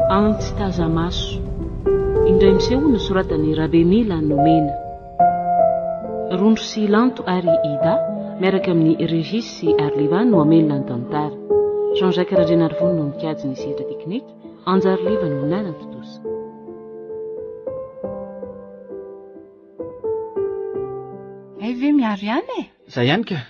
Antsy taza-maso. Indray miseho nosoratan'i Rabemila Nomena. Rondro sy Lanto ary Ida, miaraka amin'i Régis sy Arliva no hamelona ny tantara. Jean-Jacques Randrianarivony no nikajy ny sehatra teknika, Anjariliva no nanatontosa. Hay ve miaro ihany e? Za ihany ka.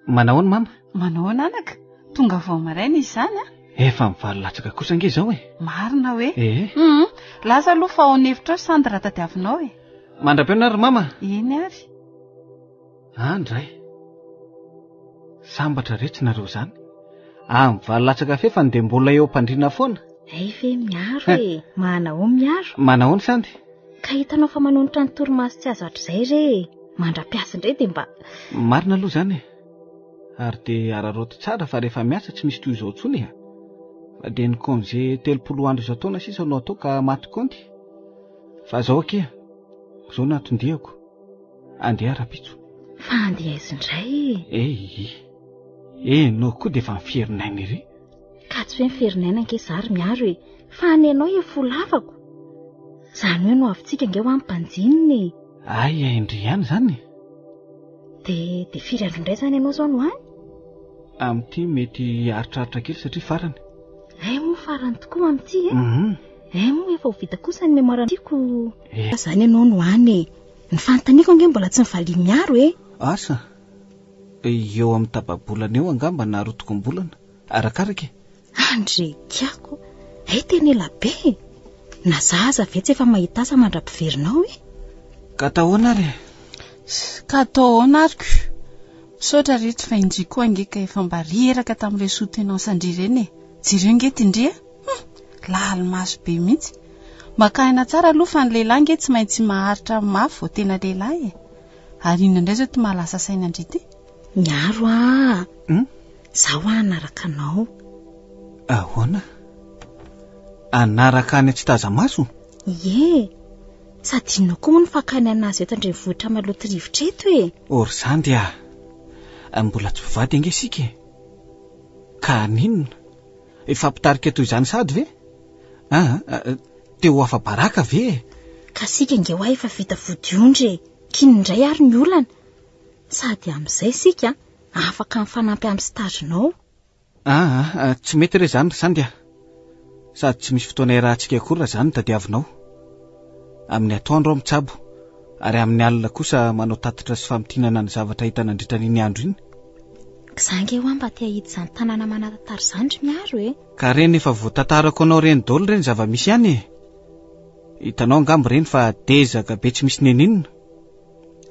Manahoana mama? Manahoana anaka? Tonga vao maraina izy izany a? Efa mivalo latsaka kosa ange izao e. Marina hoe? Ee. Hum, lasa aloha fa ao an'efitra ao Sandy raha tadiavinao e. Mandra-pihaona ary mama. Eny ary. Andray. Sambatra re tsy nareo izany. Amin'ny valo latsaka fefany dia mbola eo am-pandriana foana. Hay ve miaro e! Manahoa miaro? Manahoana Sandy? Ka hitanao fa manonitra ny torimaso tsy azo hatrizay re e! Mandra-piasa indray dia mba. Marina aloha izany e! Ary dia araraoty tsara fa rehefa miasa tsy misy toy izao intsony e! Fa dia ny congé 30 andro isan-taona sisa no atao ka maty kaonty. Fa zao akia, zao no anton-diako. Andeha rahampitso. Fa andeha aiza indray e? Ei! Enao koa dia efa miferinaina ery. Ka tsy hoe miferinaina ange za ry Miaro e! Fa ny anao efa ho lavako. Izany hoe no avintsika ange ho any Banjinina e! Hay hain-dry ihany izany e! Dia dia firy andro indray izany ianao izao no any? Amin'ity mety haharitraritra kely satria farany. Hay moa farany tokoa amin'ity e! Mhm. Hay moa efa ho vita kosa ny mémoire tiako. Eh. Izany ianao no any e! Ny fanontaniako ange mbola tsy nivalian'i Miaro e! Asa, eo amin'ny tapa-bolana eo angamba na rotokom-bolana. Arakaraka e! Andre kiako, hay tena ela be e! Na za aza ve tsy efa mahita asa mandra-piverinao e? Ka atao ahoana ary e? Ka atao ahoana ary ko? Misaotra ry reto fa indry koa ange ka efa mba reraka tamin'ireo soutenance an-dry ireny e! Jereo ange ity ndry a! Hum! Lali-maso be mihitsy. Maka aina tsara aloha fa ny lehilahy ange tsy maintsy maharitra mafy vao tena lehilahy e! Ary inona indray izao ity mahalasa saina an-dry ity? Miaro ah! Hum? Zaho hanaraka anao. Ahoana? Hanaraka any Tsitazamaso? Ie! Sady inona koa moa no fakany anazy eto an-drenivohitra maloto rivotra eto e? O ry zandry ah! Mbola tsy mpivady ange isika e! Ka haninona? Hifampitarika toy izany sahady ve? Ah, te ho afa-baraka ve e? Ka isika ange hoa efa vita vodiondry e! K'inona indray ary ny olana? Sady amin'izay isika afaka mifanampy amin'ny stage-nao. Aa, tsy mety re izany ry Sandy a! Sady tsy misy fotoana iarahantsika akory raha izany no tadiavinao. Amin'ny atoandro aho mitsabo, ary amin'ny alina kosa manao tatitra sy famintinana ny zavatra hita nandritra an'iny andro iny. K'za ange hoa mba te hahita izany tanàna manan-tantara izany ry Miaro e! Ka reny efa voatantarako anao ireny daholo re ny zava-misy any e! Hitanao angamba ireny fa dezaka be tsy misy n'inon'inona.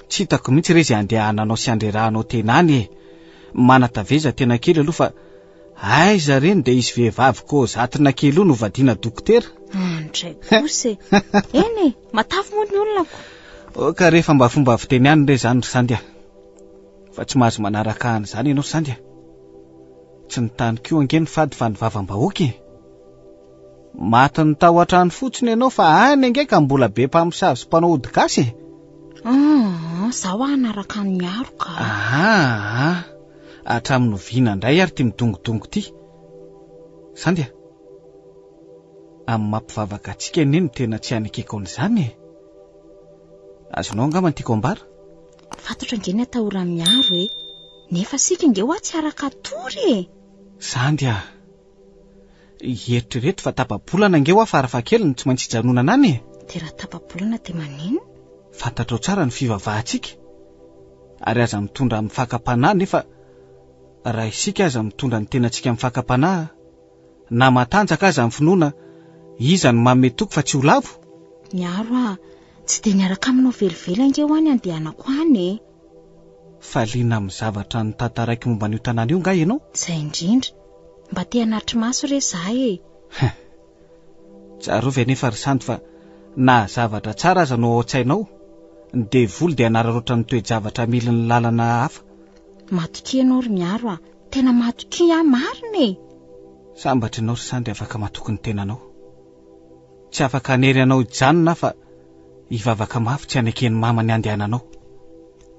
Tsy hitako mihitsy re izay andehananao sy andrerahanao tena any e! Manataveza tena kely aloha fa aiza re no dia hisy vehivavy kôzatina kely io no vadiana dokotera? Andray kosa e! Eny e! Matavy moa ny olona ko! Oh, ka rehefa mba fomba fiteny ihany re izany ry Sandy a! Fa tsy mahazo manaraka an'izany ianao ry Sandy a! Tsy ny tany koa ange no fady fa ny vavam-bahoaka e! Matin'ny tahotra any fotsiny ianao fa any ange ka mbola be mpamosavy sy mpanao ody gasy e! Aa, zaho hanaraka an'i Miaro ka. Aa, hatramin'ny oviana indray ary ity midongodongo ity? Sandy a! Amin'ny maha mpivavaka antsika anie no tena tsy hanekeko an'izany e! Azonao angamba ny tiako ambara? Fantatro ange ny atahoran'i Miaro e! Nefa isika ange hoa tsy araka hatory e! Sandy a! Eritrereto fa tapa-bolana ange hoa farafahakeliny no tsy maintsy hijanonana any e! Dia raha tapa-bolana dia maninona? Fantatrao tsara ny fivavahantsika, ary aza mitondra amin'ny fakam-panahy nefa raha isika aza mitondra ny tenantsika amin'ny fakam-panahy, na matanjaka aza ny finoana, iza no manome toky fa tsy ho lavo? Miaro aho, tsy dia miaraka aminao velively ange hoa ny andehanako any e! Fa liana amin'ny zavatra notantaraiko momba an'io tanàna io angaha ianao? Izay indrindra. Mba te hanatri-maso re za e! Hein. Tsarovy anefa ry Sandy fa na zavatra tsara aza no ao an-tsainao, ny devoly dia hanararaotra ny toe-javatra hamily ny lalana hafa. Matokia ianao ry Miaro a! Tena matokia aho marina e! Sambatra ianao ry Sandy afaka matoky ny tenanao. Tsy afaka hanery anao hijanona aho fa hivavaka mafy tsy haneken'i mama ny handehananao.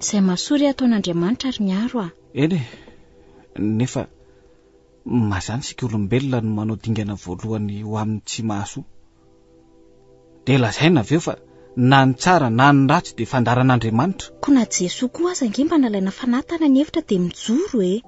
Izay mahasoa re ataon'Andriamanitra ry Miaro a! Eny e, nefa mazàna isika olombelona no manao dingana voalohany ho amin'ny tsy mahasoa. Dia lazaina avy eo fa na ny tsara na ny ratsy dia fandaharan'Andriamanitra. Koa na Jesoa koa aza ange mba nalaina fanahy tany an'efitra dia mijoro e!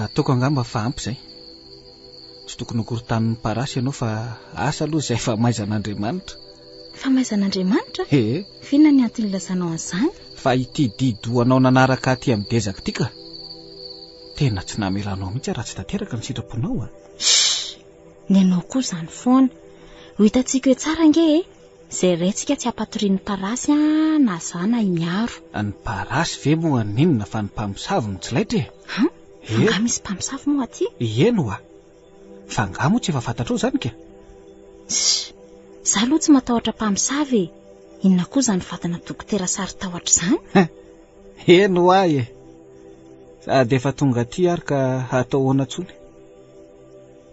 Ataoko angamba fa ampy izay. Tsy tokony ho korontanin'ny parasy ianao fa asa aloha izay famaizan'Andriamanitra. Famaizan'Andriamanitra? Ee. F'inona ny antony ilazanao an'izany? Fa ity di-dohanao nanaraka aty amin'ny dezaka ity ka. Tena tsy namela anao mihitsy aho raha tsy tanteraka ny sitraponao a. Shh! Ny anao koa izany foana. Ho hitantsika eo tsara ange e! Izay raintsika tsy hampatorian'ny parasy a, na za na i Miaro. Ny parasy ve moa haninona fa ny mpamosavy no tsy laitra e! Han? Fa angaha misy mpamosavy moa aty? Eny oa! Fa angaha moa tsy efa fantatrao izany ka? Shh! Za aloha tsy matahotra mpamosavy e! Inona koa izany vadina dokotera saro-tahotra izany? Eny hoa e! Sady efa tonga aty ary ka hatao ahoana intsony?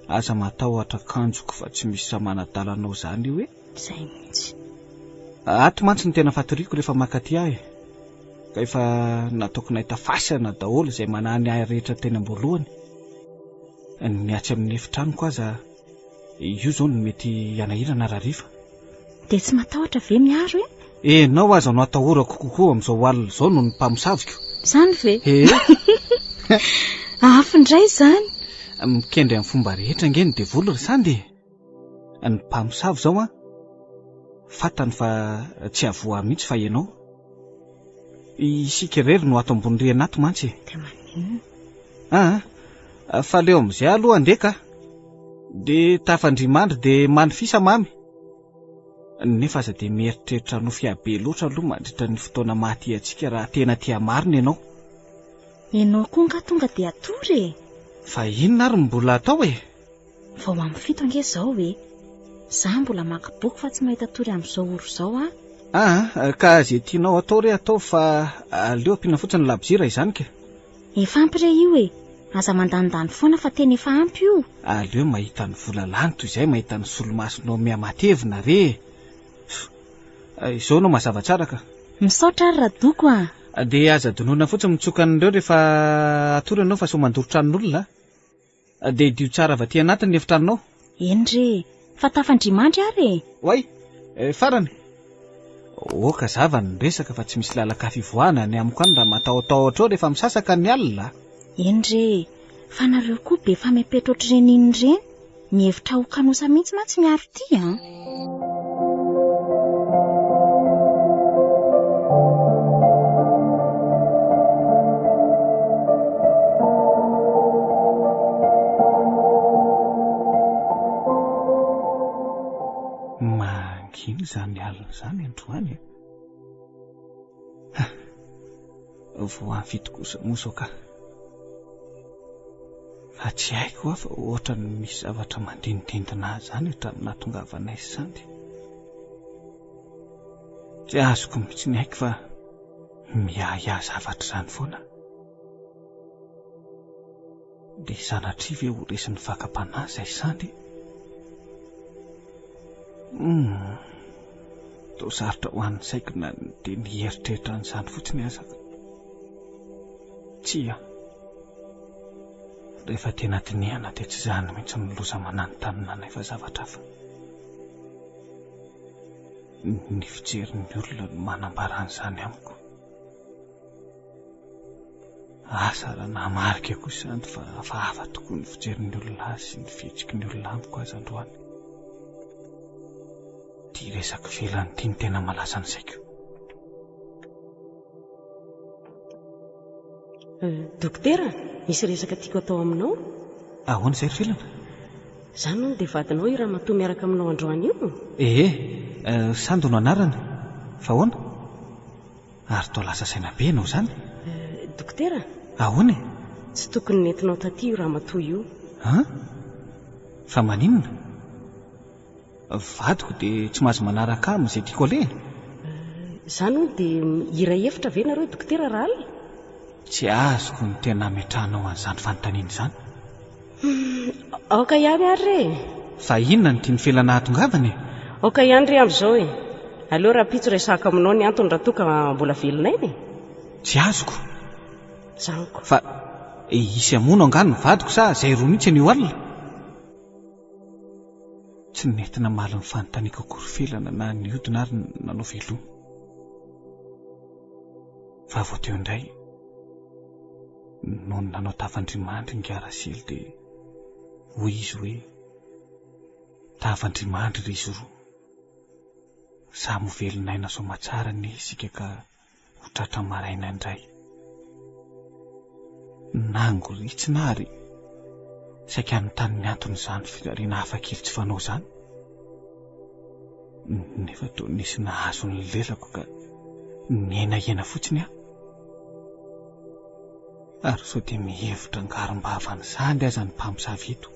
Aza matahotra kanjoko fa tsy misy manadala anao izany io e! Izay mihitsy. Ato mantsy no tena fatoriako rehefa mankaty ahy e! Ka efa nataoko nahita fasana daholo izay manany ahy rehetra teny am-boalohany. Ny atsy amin'ny efitranoko aza io izao no mety hanahirana rahariva. Dia tsy matahotra ve Miaro e? Enao aza no atahorako kokoa amin'izao alina izao noho ny mpamosaviko. Izany ve? Ee. Afo indray izany. Mikendry amin'ny fomba rehetra ange ny devoly ry Sandy e. Ny mpamosavy izao an, fantany fa tsy havoa ahy mihitsy fa ianao. Isika irery no ato ambony rihana ato mantsy e. Dia maninona? Aa, fa aleo amin'izay aloha andeha ka. Dia tafandria-mandry dia manofisa mamy. Nefa aza dia mieritreritra nofy habe loatra aloha mandritra ny fotoana maha tia antsika raha tena tia marina ianao. Ianao koa angaha tonga dia hatory e? Fa inona ary no mbola atao e? Vao amin'ny fito ange izao e! Za mbola maka boky fa tsy mahita tory amin'izao ora izao aho. Aa, ka izay tianao atao re ataovy fa aleo ampiana fotsiny ny labozia raha izany ka. Efa ampy re io e! Aza mandanindany foana fa tena efa ampy io. Aleo mahita ny vola lany toy izay mahita ny solomasonao mihamatevina re e! Izao no mazava tsara ka. Misaotra ary Radoko a! Dia aza adinoina fotsiny mitsoka an'ireo rehefa hatory ianao fa sao mandoro tranon'olona a! Dia hidio tsara avy aty anatiny ny efitranonao. Eny re, fa tafandria-mandry ary e! Oay! Farany! Oka zava ny resaka fa tsy misy lalan-kafa ivoahana any amiko any raha matahotahotra eo rehefa misasaka ny alina a! Eny re, fa nareo koa be famepetra ohatr'ireny inona ireny, mihevitra ho kanosa mihitsy mantsy miaro ity an! Mangina izany alina izany androany e. Vao avy ito kosa moa izao ka. Fa tsy haiko hoa fa ohatran'ny misy zavatra mandinidindina ahy izany hatramin'ny nahatongavanay Sandy. Tsy azoko mihitsy ny haiko fa miahiahy zavatra izany foana. Dia sanatria ve ho resin'ny fakam-panahy izay Sandy? Hum, toa sarotra ho an'ny saiko na dia ny hieritreritra an'izany fotsiny aza. Tsia. Rehefa tena dinihana dia tsy izany mihitsy no loza mananontanona anay fa zavatra hafa. Ny fijerin'ny olona no manambara an'izany amiko. Asa raha nahamarika kosa izany fa hafahafa tokoa ny fijerin'ny olona ahy sy ny fihetsiky ny olona amiko aza androany. Ity resaka ivelany ity no tena malaza ny saiko. Dokotera, misy resaka tiako atao aminao. Ahoana izay ry Felana? Izany hono dia vadinao io ramatoa miaraka aminao androany io? Ee, Sando no anarany. Fa ahoana? Ary toa lasa saina be ianao izany? Dokotera? Ahoana e? Tsy tokony nentinao taty io ramatoa io. An? Fa maninona? Vadiko dia tsy mahazo manaraka ahy amin'izay tiako aleha? Izany hono dia hiray hevitra ve nareo dokotera rahalina? Tsy azoko ny tena ametrahanao an'izany fanontaniana izany. Aoka ihany ary re e! Fa inona no tian'i Felana hahatongavana e? Aoka ihany re amin'izao e! Aleo rahampitso resahako aminao ny antony raha toa ka mbola velona aina e! Tsy azoko. Zany ko. Fa hisy hamono angaha ny vadiko sa izay roa mihitsy anio alina? Tsy nety namaly ny fanontaniako akory Felana na nihodina ary nanao veloma. Fa vao teo indray, nony nanao tafandrimandry ingahy Rasily dia hoy izy hoe, Tafandrimandry ry izy roa. Samy ho velon'aina soamatsara anie isika ka ho tratra maraina indray. Nangoritsina ary saika hanontany ny anton'izany firariana hafakely tsy fanao izany. Nefa toa nisy nahazo ny lelako ka nihenahena fotsiny aho. Ary sao dia mihevitra angarom-bavan'izany aza ny mpamosavy eto.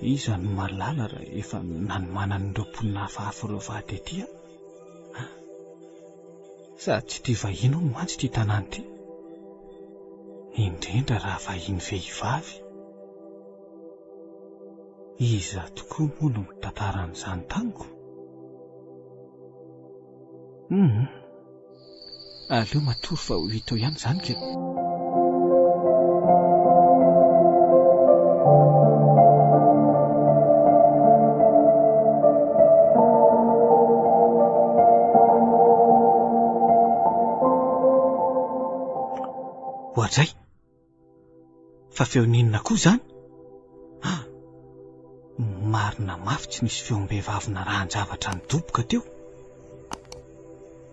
Iza no mahalala raha efa nanomanan'ireo mponina hafahafa ireo vady aty a? Sady tsy tia vahiny hono mantsy ity tanàna ity. Indrindra raha vahiny vehivavy. Iza tokoa moa no mitantara an'izany tamiko? Hum. Aleo matory fa ho hita eo ihany izany ka. Oadray! Fa feon'inona koa izany? Ah! Marina mafy tsy nisy feom-behivavy narahan-javatra nidoboka teo.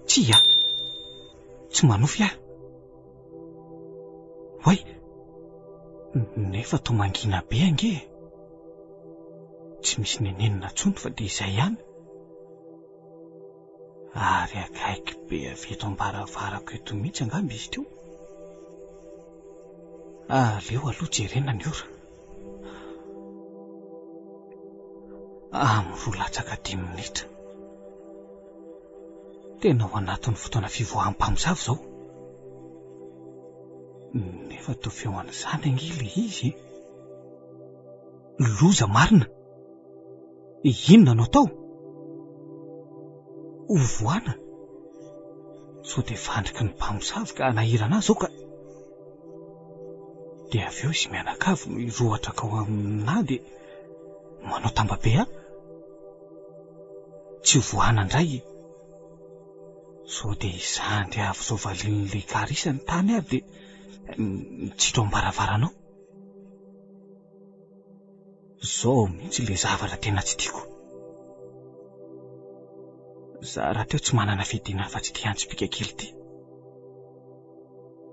Tsia! Tsy manofy aho. Oay! Nefa toa mangina be ange e! Tsy misy nenenina intsony fa dia izay ihany. Ary akaiky be avy eto am-baravarako eto mihitsy angamba izy teo. Aleo aloha jerena ny ora. Amin'ny roa latsaka dimy minitra. Tena ao anatin'ny fotoana fivoaham-pamosavy izao. Nefa toa feo an'izany ange ilay izy e. Loza marina. Inona no atao? Hovohana? Sao dia fandriky ny mpamosavy ka hanahirana ahy izao ka. Dia avy eo izy mianakavy no hirohotra kao aminà dia manao tambabe ahy. Tsy hovohana indray e. Sao dia izandry avy izao valian'ilay karisa ny tany ary dia mitsitro am-baravarana ao. Izao mihitsy ilay zavatra tena tsy tiako. Za rahateo tsy manana fiadiana afa-tsy ity antsipika kely ity.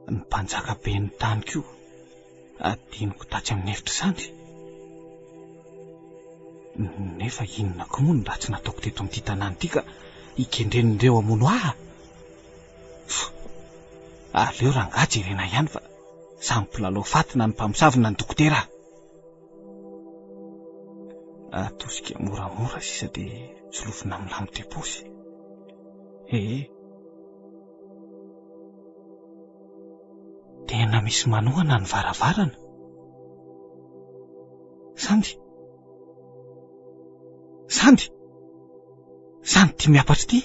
Ny mpanjaka be ny tany koa adinoko tatsy amin'ny efitra sandry. Nefa inona koa moa no ratsy nataoko teto amin'ity tanàna ity ka ikendren'ireo hamono ahy? Aleo rangahy jerena ihany fa samy mpilalao faty na ny mpamosavy na ny dokotera. Atosika moramora sisa dia solofina amin'ny lampe de poche. Ee. Tena misy manohana ny varavarana. Sandy. Sandy. Sandy ty miapatra ity.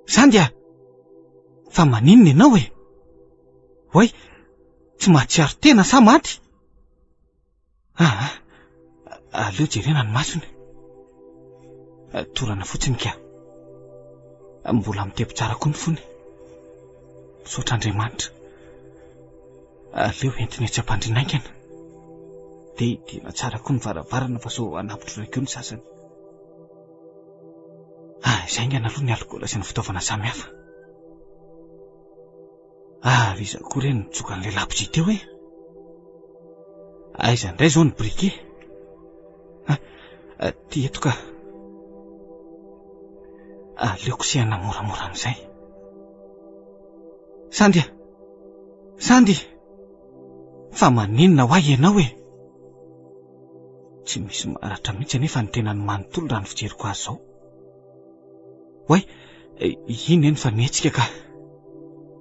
Sandy ah. Fa maninona ianao e? Oay, tsy mahatsiaro tena sa maty? Aa, aleo jerena ny masony. Torana fotsiny ka. Mbola mitepo tsara koa ny fony. Misaotra Andriamanitra. Aleo entina etsy am-pandriana haingana. Dia hidiana tsara koa ny varavarana fa sao hanampy trotraka eo ny sasany. Ah, izay haingana aloha ny alikaola sy ny fitaovana samihafa. Ary iza koa re no nitsoka an'ilay labozia teo e? Aiza indray izao ny briquet? Ah, ty eto ka. Aleoko sehana moramora amin'izay. Sandy a! Sandy! Fa maninona ho ahy ianao e? Tsy misy maratra mihitsy anefa ny tenany manontolo raha ny fijeriko azy izao. Oay, iny eny fa nihetsika ka.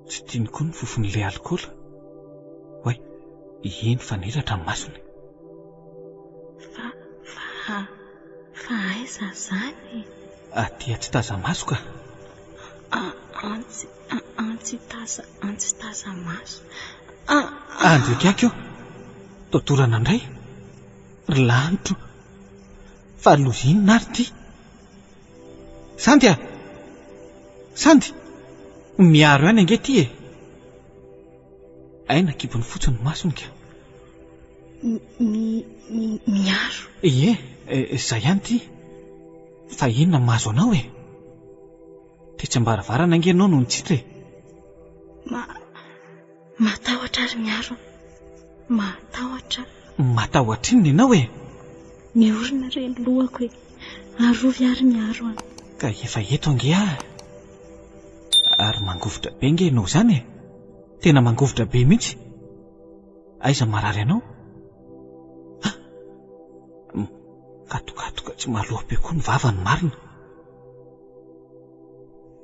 Tsy tiany koa ny fofon'ilay alikaola. Oay, iny fa nihiratra ny masony. Fa, fa. Fa, fa aiza izany e? Aty Antsitazamaso ka. Antsy, Antsitaza, Antsitazamaso. Andriakako ô! Todorana indray? Ry lanitro! Fa loza inona ary ity? Sandy a! Sandy! Miaro ihany ange ity e! Hay nakibony fotsiny ny masony ka. Mi, mi, miaro. Ie, izay ihany ity. Fa inona no mahazo anao e? Tetsy am-baravarana ange ianao no nitsitra e. Ma, matahotra ary miaro. Matahotra. Matahotra inona ianao e? Miorina re ny lohako e. Arovy ary miaro an. Ka efa eto ange aho. Ary mangovitra be ange ianao izany e. Tena mangovitra be mihitsy. Aiza marary anao? Ha! Mikatokatoka tsy mahaloa be koa ny vavany marina.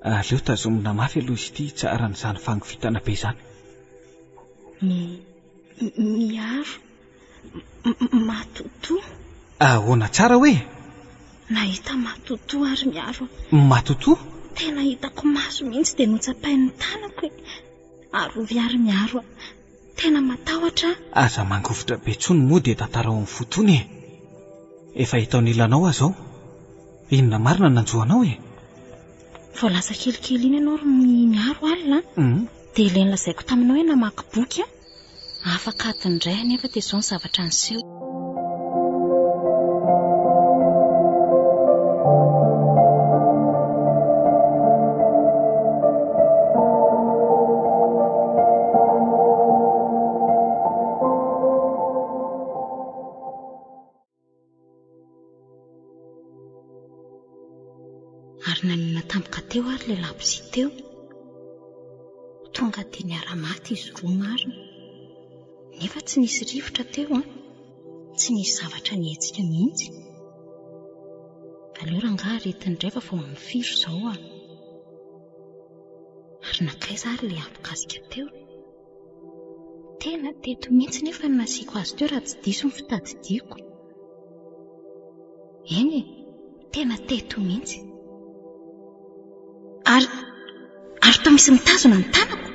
Aleo tazomina mafy aloha izy ity hitsaharan'izany fangovitana be izany. Mi, miaro. Matotoa. Ahoana tsara hoe? Nahita matotoa ary miaro. Matotoa? Tena hitako maso mihitsy dia notsapain'ny tanako e. Arovy ary miaro. Tena matahotra aho. Aza mangovitra be intsony moa dia tantarao amin'ny fo tony e. Efa hita ao anilanao aho izao. Inona marina no nanjo anao e? Vao lasa kelikely iny ianao ry miaro alina an. Dia ilay nolazaiko taminao hoe namaky boky aho. Afaka adiny iray anefa dia izao ny zavatra niseho. Ary nanina tampoka teo ary ilay labozia teo. Tonga dia niara-maty izy roa marina. Nefa tsy nisy rivotra teo an. Tsy nisy zavatra nihetsika mihitsy. Aleo rangahy aretina indray fa vao amin'ny firy izao an. Ary nankaiza ary ilay afokasika teo? Tena teto mihitsy nefa no nasiako azy teo raha tsy diso ny fitadidiako. Eny e, tena teto mihitsy. Ary, ary toa misy mitazona ny tanako.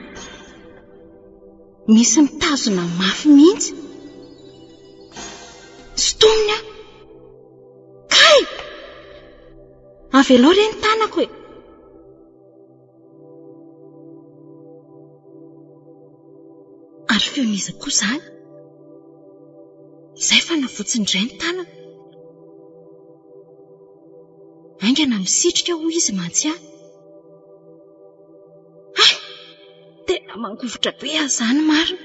Misy mitazona mafy mihitsy. Sintominy aho. Kay! Avelao re ny tanako e! Ary feon'iza koa izany? Izay fa navotsiny indray ny tanana. Haingana misitrika hoy izy mantsy ahy. Hay! Tena mangovitra be aho izany marina.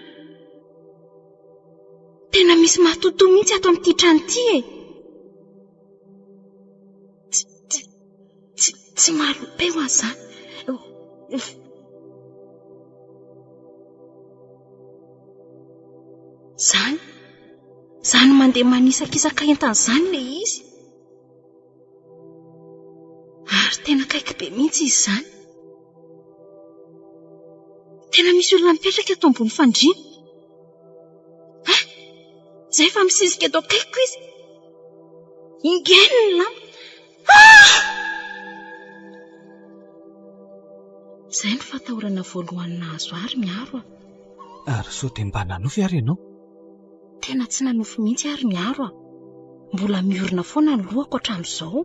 Tena misy matotoa mihitsy ato amin'ity trano ity e! Tsy, tsy, tsy, tsy mahalom-peo aho izany. Izany, izany mandeha manisakisaka entana izany ilay izy. Ary tena akaiky be mihitsy izy izany. Tena misy olona mipetraka eto ambony fandriana. Ah! Izay fa misisika eto akaikiko izy. Ingainy ny lamba. Ah! Izay no fatahorana voalohany nahazo ahy ry Miaro a. Ary sao dia mba nanofy ary ianao? Tena tsy nanofy mihitsy aho ry Miaro a. Mbola miorina foana ny lohako hatramin'izao.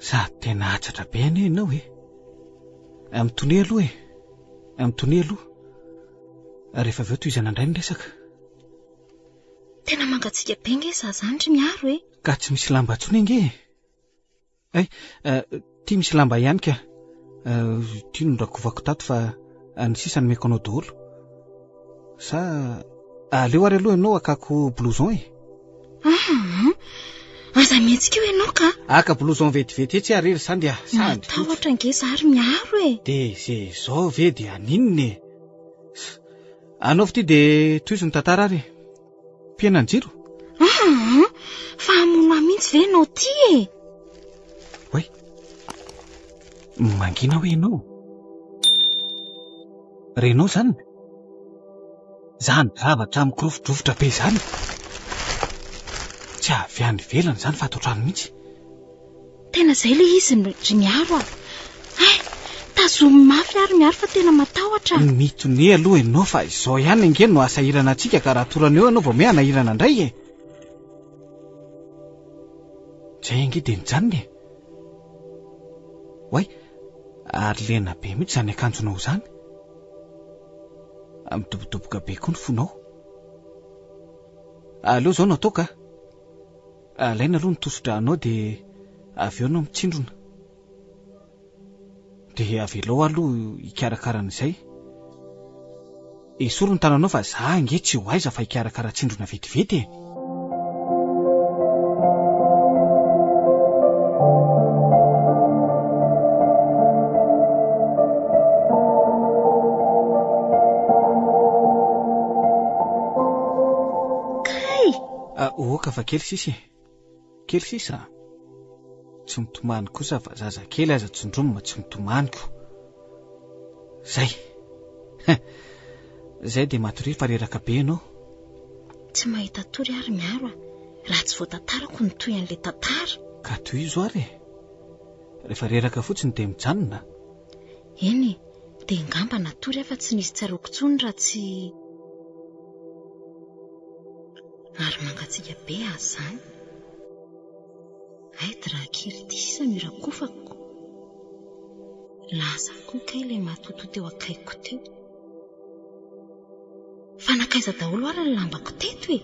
Sady tena hatsatra be anie ianao e. Mitonia aloha e. Mitonia aloha. Rehefa avy eo tohizana indray ny resaka. Tena mangatsiaka be nge za zany ry Miaro e. Ka tsy misy lamba intsony ange e. Hay, ity misy lamba ihany ka. Ity no rakovako tato fa ny sisa nomeko anao daholo. Sa aleo ary aloha ianao hakako blouson e. Aa, aza mihetsika eo ianao ka. Haka blouson vetivety etsy ary ry Sandy a. Sandy. Matahotra ange za ry Miaro e. Dia izay izao ve dia haninona e? Anaovy ity dia tohizo ny tantara ary e. Mpiaina ny jiro? Aa, fa hamono ahy mihitsy ve ianao ity e? Oay, mangina hoe ianao? Renao izany? Izany zavatra mikorofodrofotra be izany. Tsy avy any ivelany izany fa ato an-trano mihitsy. Tena izay ilay izy ry Miaro a! Hay! Tazomy mafy ary Miaro fa tena matahotra aho. Mitonia aloha ianao fa izao ihany ange no hahasahirana antsika ka raha torana eo ianao vao miha hanahirana indray e! Izay ange dia nijanona e! Oay! Ary lena be mihitsy izany akanjonao izany. Midobodoboka be koa ny fonao. Aleo izao no atao ka. Alaina aloha ny tosi-drànao dia avy eo ianao mitsindrona. Dia avelao aho aloha hikarakara an'izay. Esory ny tananao fa za ange tsy ho aiza fa hikarakara tsindrona vetivety e. Kay! Oka fa kely sisa e. Kely sisa a. Tsy mitomany kosa fa zazakely aza tsindromina tsy mitomany ko. Zay. Zay dia matoria fa reraka be ianao. Tsy mahita tory ary Miaro a, raha tsy voatantarako ny tohin'ilay tantara. Ka tohizo ary e. Rehefa reraka fotsiny dia mijanona. Eny e, dia angamba natory aho fa tsy nisy tsaroako intsony raha tsy... Ary mangatsiaka be aza izany. Hay drap kely ity sisa no irakofako. Lasa koa kay ilay matotoa teo akaikiko teo. Fa nankaiza daholo ary ny lambako teto e?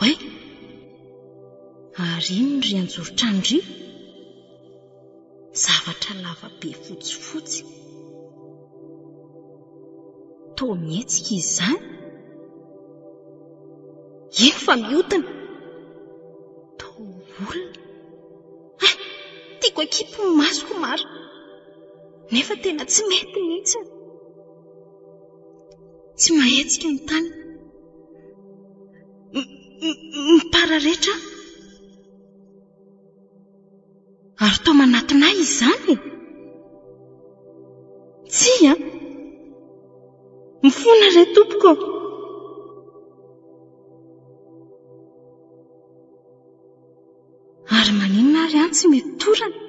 Oay! Ary inona ry anjoron-trano ry? Zavatra lava be fotsifotsy. Toa mihetsika izy izany. Iny fa mihodina. Toa olona. Hay! Tiako akipy ny masoko marina. Nefa tena tsy mety mihitsy. Tsy mahetsika ny tanana. Mipararetra aho. Ary toa manatona ahy izany e! Tsia! Mifona re tompoko! Ary maninona ary aho tsy mety torana?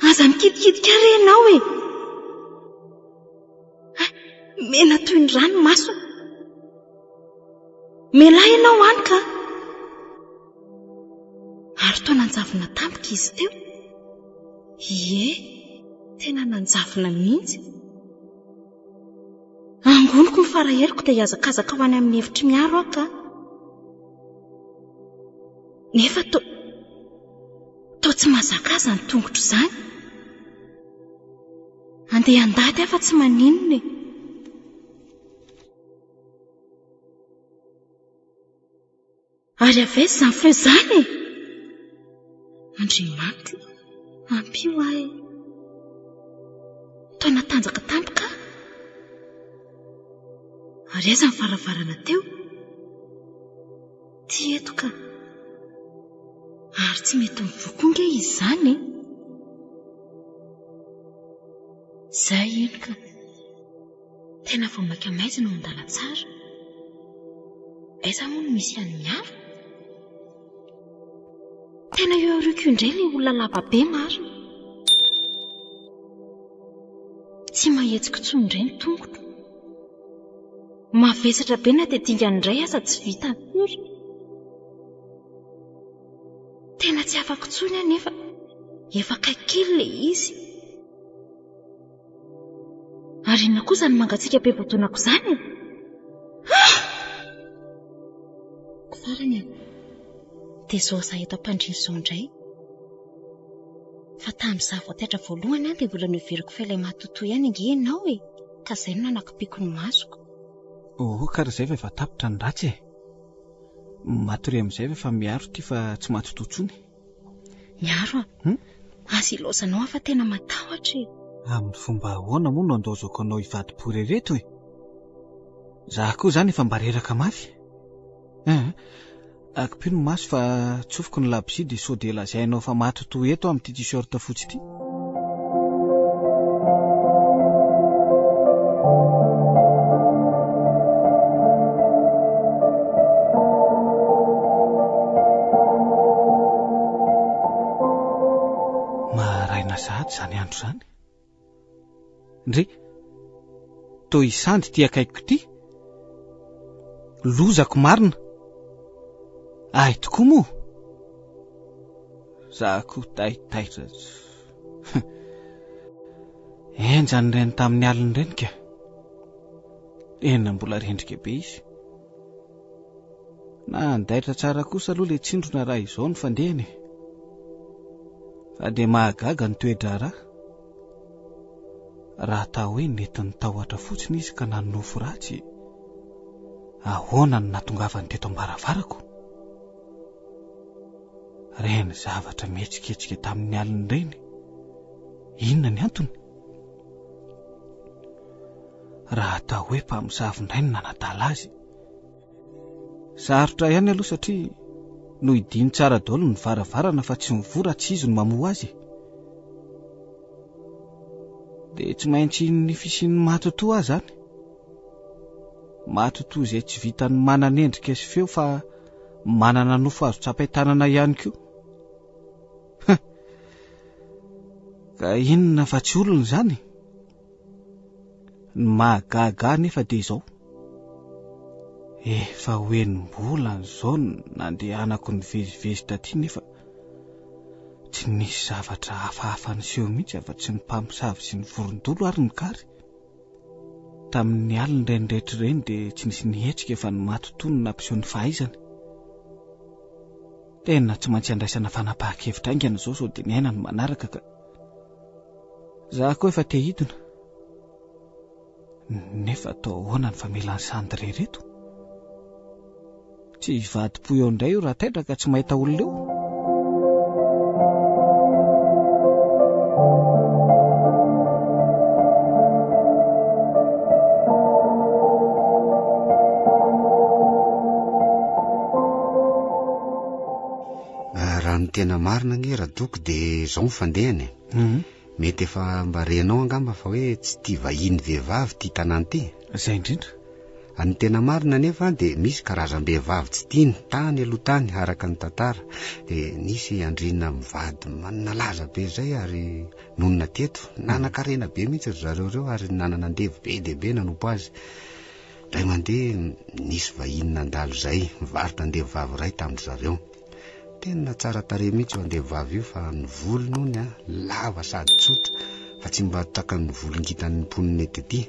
Aza mikitikitika re ianao e! Mena toy ny rà ny masony. Mialà ianao any ka! Ary toa nanjavona tampoka izy teo. Ie, tena nanjavona mihitsy. Angoniko ny fara-heriko dia hihazakazaka ho any amin'ny efitry Miaro aho ka. Nefa toa, toa tsy mahazaka ahy izany tongotro izany. Andeha handady aho fa tsy maninona e. Ary avy aiza izany feo izany e? Andriamanitra, ampio aho e. Toa natanjaka tampoka aho. Ary aiza ny varavarana teo? Ty eto ka. Ary tsy mety mivoha koa nge izy izany e. Izay eny ka. Tena vao mainka maizina ao an-dalantsara. Aiza moa no misy an'i Miaro? Tena eo aoriako io indray ilay olona lava be marina. Tsy mahetsika intsony indray ny tongotro. Mavesatra be na dia dingana indray aza tsy vita akory. Tena tsy afako intsony aho nefa efa akaiky kely ilay izy. Ary inona koa izany mangatsiaka be voadonako izany e? Ah! Farany e, dia izao izaho eto am-pandriana izao indray. Fa tamin'izaho vao taitra voalohany aho dia mbola noheveriko fa ilay matotoa ihany ange ianao e, ka izay no nanakimpiko ny masoko. Oh, ka ry izay va efa tapitra ny ratsy e. Matoria amin'izay va fa miaro ity fa tsy matotoa intsony. Miaro a! Hum? Aza ilaozanao aho fa tena matahotra e! Amin'ny fomba ahoana moa no andaozako anao hivadi-pory ireto e? Za koa izany efa mba reraka mafy. Eeh, akipio ny maso fa tsofiko ny labozia dia sao dia lazainao fa matotoa eto aho amin'ity t-shirt fotsy ity. Ndry! Toa i Sandy ity akaikiko ity? Lozako marina! Ahy tokoa moa? Za koa taitaitra. Henjana ireny tamin'ny alina ireny ka. Tena mbola rendrika be izy. Nandaitra tsara kosa aloha ilay tsindrona raha izao ny fandehany e. Fa dia mahagaga ny toe-draharaha. Raha atao hoe nentin'ny tahotra fotsiny izy ka nanonofy ratsy, ahoana no nahatongavany teto am-baravarako? Ireny zavatra mihetsiketsika tamin'ny alina ireny, inona ny antony? Raha atao hoe mpamosavy indray no nanadala azy. Sarotra ihany aloha satria nohidiany tsara daholo ny varavarana fa tsy mivoha raha tsy izy no mamoha azy e. Dia tsy maintsy ny fisian'ny matotoa aza any. Matotoa izay tsy vitan'ny manana endrika sy feo fa manana nofo azo tsapain-tanana ihany koa. Ka inona fa tsy olona izany? Ny mahagaga ahy nefa dia izao. Efa ho enim-bolana izao no nandehanako nivezivezy taty nefa tsy nisy zavatra hafahafa niseho mihitsy afa-tsy ny mpamosavy sy ny vorondolo ary ny kary. Tamin'ny alina ireny rehetra ireny dia tsy nisy nihetsika fa ny matotoa no nampiseho ny fahaizany. Tena tsy maintsy andraisana fanapahan-kevitra haingana izao sao dia ny aina no manaraka ka. Za koa efa te hidina. Nefa atao ahoana ny famelan'i Sandy irery eto? Tsy hivadi-po eo indray io raha taitra ka tsy mahita olona eo. Ah, raha ny tena marina ange Radoko dia izao ny fandehany e. Mhm. Mety efa mba renao angamba fa hoe tsy tia vahiny vehivavy ity tanàna ity. Izay indrindra. Ny tena marina anefa dia misy karazam-behivavy tsy tiany tany aloha tany araka ny tantara. Dia nisy andriana mivady nalaza be izay ary nonina teto. Nanan-karena be mihitsy ry zareo ireo ary nanana andevo be dia be nanompo azy. Indray mandeha nisy vahiny nandalo izay nivarotra andevo vavy iray tamin-dry zareo. Tena tsara tarehy mihitsy io andevovavy io fa ny volony hono an, lava sady tsotra fa tsy mba takan'ny volon-kintan'ny mponina eto ity.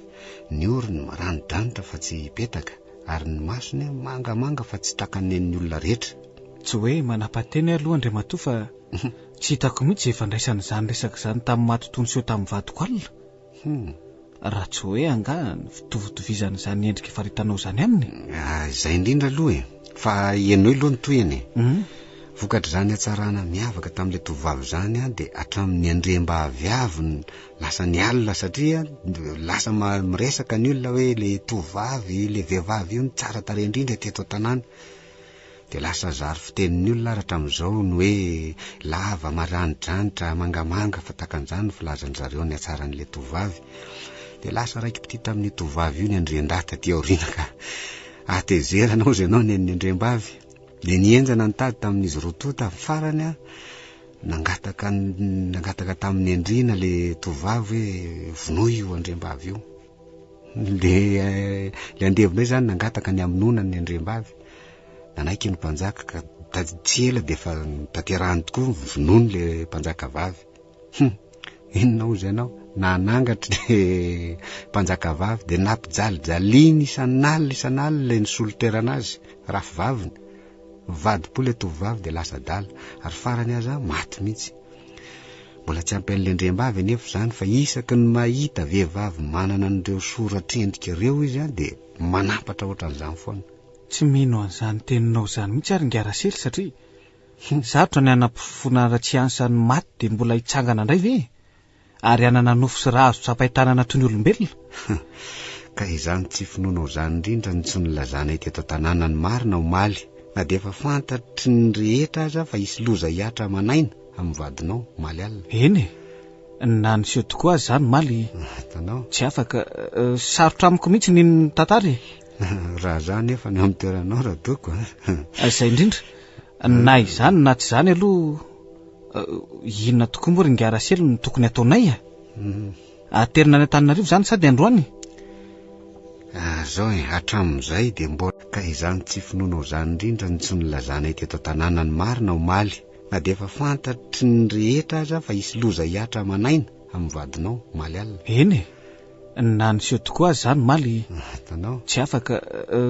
Ny orony maranidranitra fa tsy hipetaka ary ny masony mangamanga fa tsy takan'ny an'ny olona rehetra. Tsy hoe manapa-teny aloha Andriamatoa fa tsy hitako mihitsy izay ifandraisan'izany resaka izany tamin'ny matotoa niseho tamin'ny vadiko alina. Hum. Raha tsy hoe angaha ny fitovitovizan'izany endrika faritanao izany aminy? Ah, izay indrindra aloha e. Fa henoy aloha ny tohiny e. Hum. Vokatr'izany hatsarana miavaka tamin'ilay tovovavy izany an, dia hatramin'ny andriambavy avy no lasa nialona satria lasa miresaka ny olona hoe ilay tovovavy, ilay vehivavy io no tsara tarehy indrindra teto an-tanàna. Dia lasa zary fitenin'ny olona ary hatramin'izao ny hoe lava, maranidranitra, mangamanga fa takan'izany ny filazan-dry zareo ny hatsaran'ilay tovovavy. Dia lasa raiki-pitia tamin'io tovovavy io ny andriandahy taty aoriana ka hatezerana hozy ianao ny an'ny andriambavy. Dia nihenjana ny tady tamin'izy roa tonta, farany an, nangataka nangataka tamin'ny andriana ilay tovovavy hoe vonoy io andriambavy io. Le le andevonay zany nangataka ny hamonoana ny andriambavy. Nanaiky ny mpanjaka ka tsy ela dia efa tanterahany tokoa vonoiny le mpanjaka vavy. Hum, inona hozy ianao? Nanangatry le mpanjaka vavy dia nampijalijaliany isan'alina isan'alina ilay nisolo toerana azy, rafivaviny. Nivadi-po ilay tovovavy dia lasa adala ary farany aza maty mihitsy. Mbola tsy ampy an'ilay andriambavy anefa izany fa isaky ny mahita vehivavy manana an'ireo soratr'endrika ireo izy dia manampatra ohatran'izany foana. Tsy mino an'izany teninao izany mihitsy ary ingahy Rasely satria sarotra ny hanaporofoana raha tsy ansa ny maty dia mbola hitsangana indray ve e? Ary hanana nofo sy rà azo tsapain-tanana toy ny olombelona? Ka izany tsy finoanao izany indrindra no tsy nilazanay teto an-tanàna ny marina omaly, na dia efa fantatry ny rehetra aza fa hisy loza hihatra aman'aina amin'ny vadinao omaly alina. Eny e! Na niseho tokoa aza izany omaly, Hitanao? tsy afaka. Sarotra amiko mihitsy ny hino ny tantara e! Raha izaho anefa no eo amin'ny toeranao Radoko a! Izay indrindra. Na izany na tsy izany aloha, inona tokoa moa ry Ingahy Rasely no tokony hataonay e? Aterina any Antananarivo izany sa dia androany? Ah, zao e, hatramin'izay dia mbola ka izany tsy finoanao izany indrindra no tsy nilazanay teto an-tanàna ny marina omaly, na dia efa fantatry ny rehetra aza fa hisy loza hihatra aman'aina amin'ny vadinao omaly alina. Eny e, na niseho tokoa aza izany omaly, Hitanao? tsy afaka,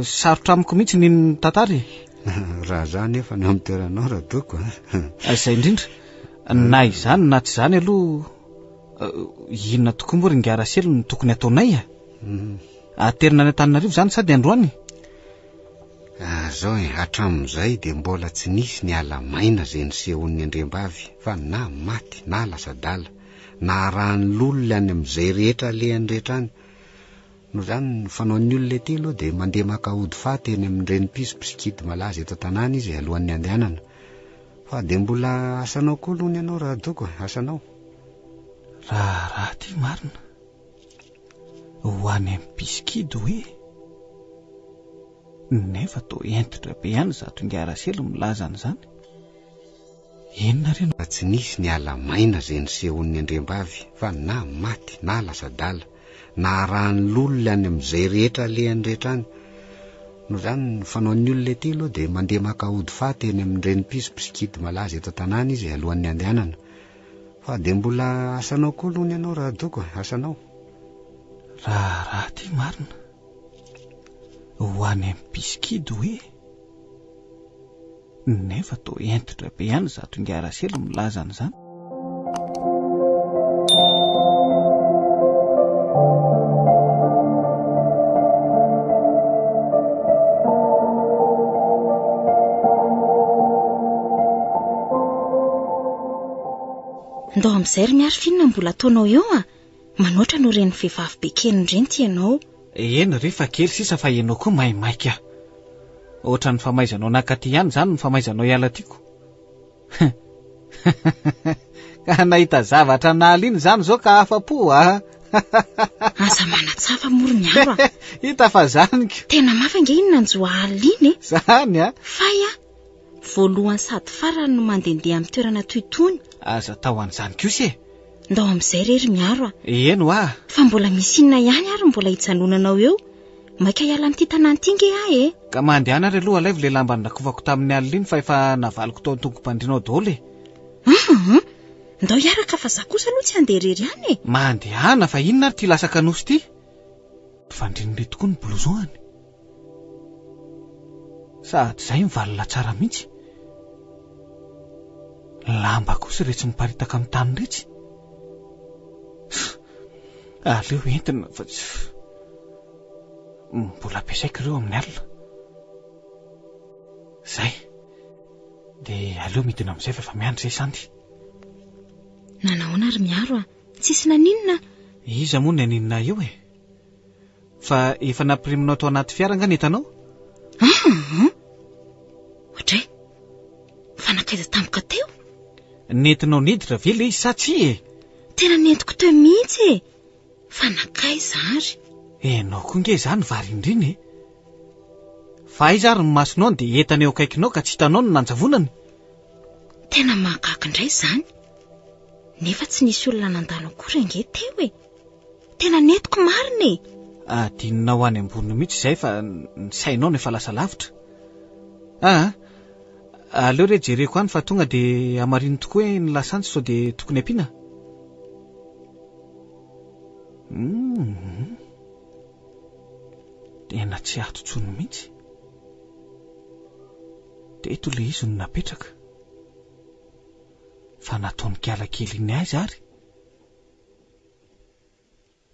sarotra amiko mihitsy ny nitantara e. Raha za anefa no amin'ny toeranao Radoko a. Izay indrindra, na izany na tsy izany aloha, inona tokoa moa ry Ingahy Rasely no tokony hataonay e? Aterina any Antananarivo izany sa dia androany? Ah, zao e, hatramin'izay dia mbola tsy nisy ny ala maina izay nisehoan'ny andriambavy fa na maty na lasa adala, na arahan'ny lolona any amin'izay rehetra alehany rehetra any. Noho izany, ny fanaon'ny olona ety aloha dia mandeha maka ody faty eny amin'ireny mpiso mpisikidy malaza eto an-tanàna izy alohan'ny handehanana. Fa dia mbola asanao koa aloha ny anao Radoko e, asanao. Raharaha ity marina. Ho any amin'ny mpisikidy hoe? Nefa toa hentitra be ihany izato ingahy Rasely milaza an'izany. Inona re no. Tsy nisy ny ala maina izay nisehoan'ny andriambavy fa na maty na lasa adala, na arahan'ny lolona any amin'izay rehetra alehany rehetra any. Noho izany, ny fanaon'ny olona ety aloha dia mandeha maka ody faty eny amin'ireny mpiso mpisikidy malaza eto an-tanàna izy alohan'ny handehanana. Fa dia mbola asanao koa aloha ny anao Radoko e, asanao. Raharaha ity marina. Ho any amin'ny mpisikidy hoe? Nefa toa hentitra be ihany izato ingahy Rasely milaza an'izany. Ndao amin'izay ry Miary f'inona mbola ataonao eo a? Manoatra noho ireny vehivavy be keny ireny ity ianao. Eny re fa kely sisa fa ianao koa maimaika. Ohatran'ny famaizanao nakaty ihany izany ny famaizanao hiala aty ko. Ka nahita zavatra nahaliana izany izao ka afa-po a! Aza manatsafa moa ry Miaro a! Hita fa zany ko. Tena mafy ange iny nanjo ahy iny e! Zany a! Fay a! Voalohany sady farany no mandehandeha amin'ny toerana toy itony. Aza atao an'izany kosa e! Ndao amin'izay re ry Miaro a! Eny hoa! Fa mbola misy inona ihany ary mbola hijanonanao eo? Maika hiala amin'ity tanàna ity nge aho e! Ka mandehana ary aloha alaivo ilay lamba nirakofako tamin'ny alina iny fa efa navaliko tao an-tongom-pandriana ao daholo e! Aa! Ndao hiaraka fa za kosa aloha tsy handeha irery any e! Mandehana fa inona ary ity lasa kanosy ity? Fandrian'ireto koa ny blouson-any. Sady izay mivalona tsara mihitsy. Lamba kosa iretsy miparitaka amin'ny tany iretsy. Aleo entina fa tsy mbola ampiasaiko ireo amin'ny alina. Zay. Dia aleo midina amin'izay fa efa miandry izay Sandy. Nanahoana ry Miaro a? Tsisy naninona? Iza moa ny haninona ahy eo e? Fa efa nampiriminao tao anaty fiara angaha ny entanao? Aa! Oadray! Fa nankaiza tampoka teo? Nentinao niditra ve ilay izy sa tsia e? Tena nentiko teo mihitsy e! Fa nankaiza ary? Enao koa nge izany varindrina e! Fa aiza ary ny masonao no dia entana eo akaikinao ka tsy hitanao ny nanjavonany? Tena mahagaga indray izany! Nefa tsy nisy olona nandalo akory ange teo e! Tena nentiko marina e! Adinonao any ambony mihitsy izay fa ny sainao no efa lasa lavitra. Aa, aleo re jereko any fa tonga dia hamarino tokoa hoe ny lasantsy sao dia tokony ampiana. Hum, tena tsy ato intsony mihitsy. Teto ilay izy no napetraka. Fa nataon'i Kiala kely iny aiza ary?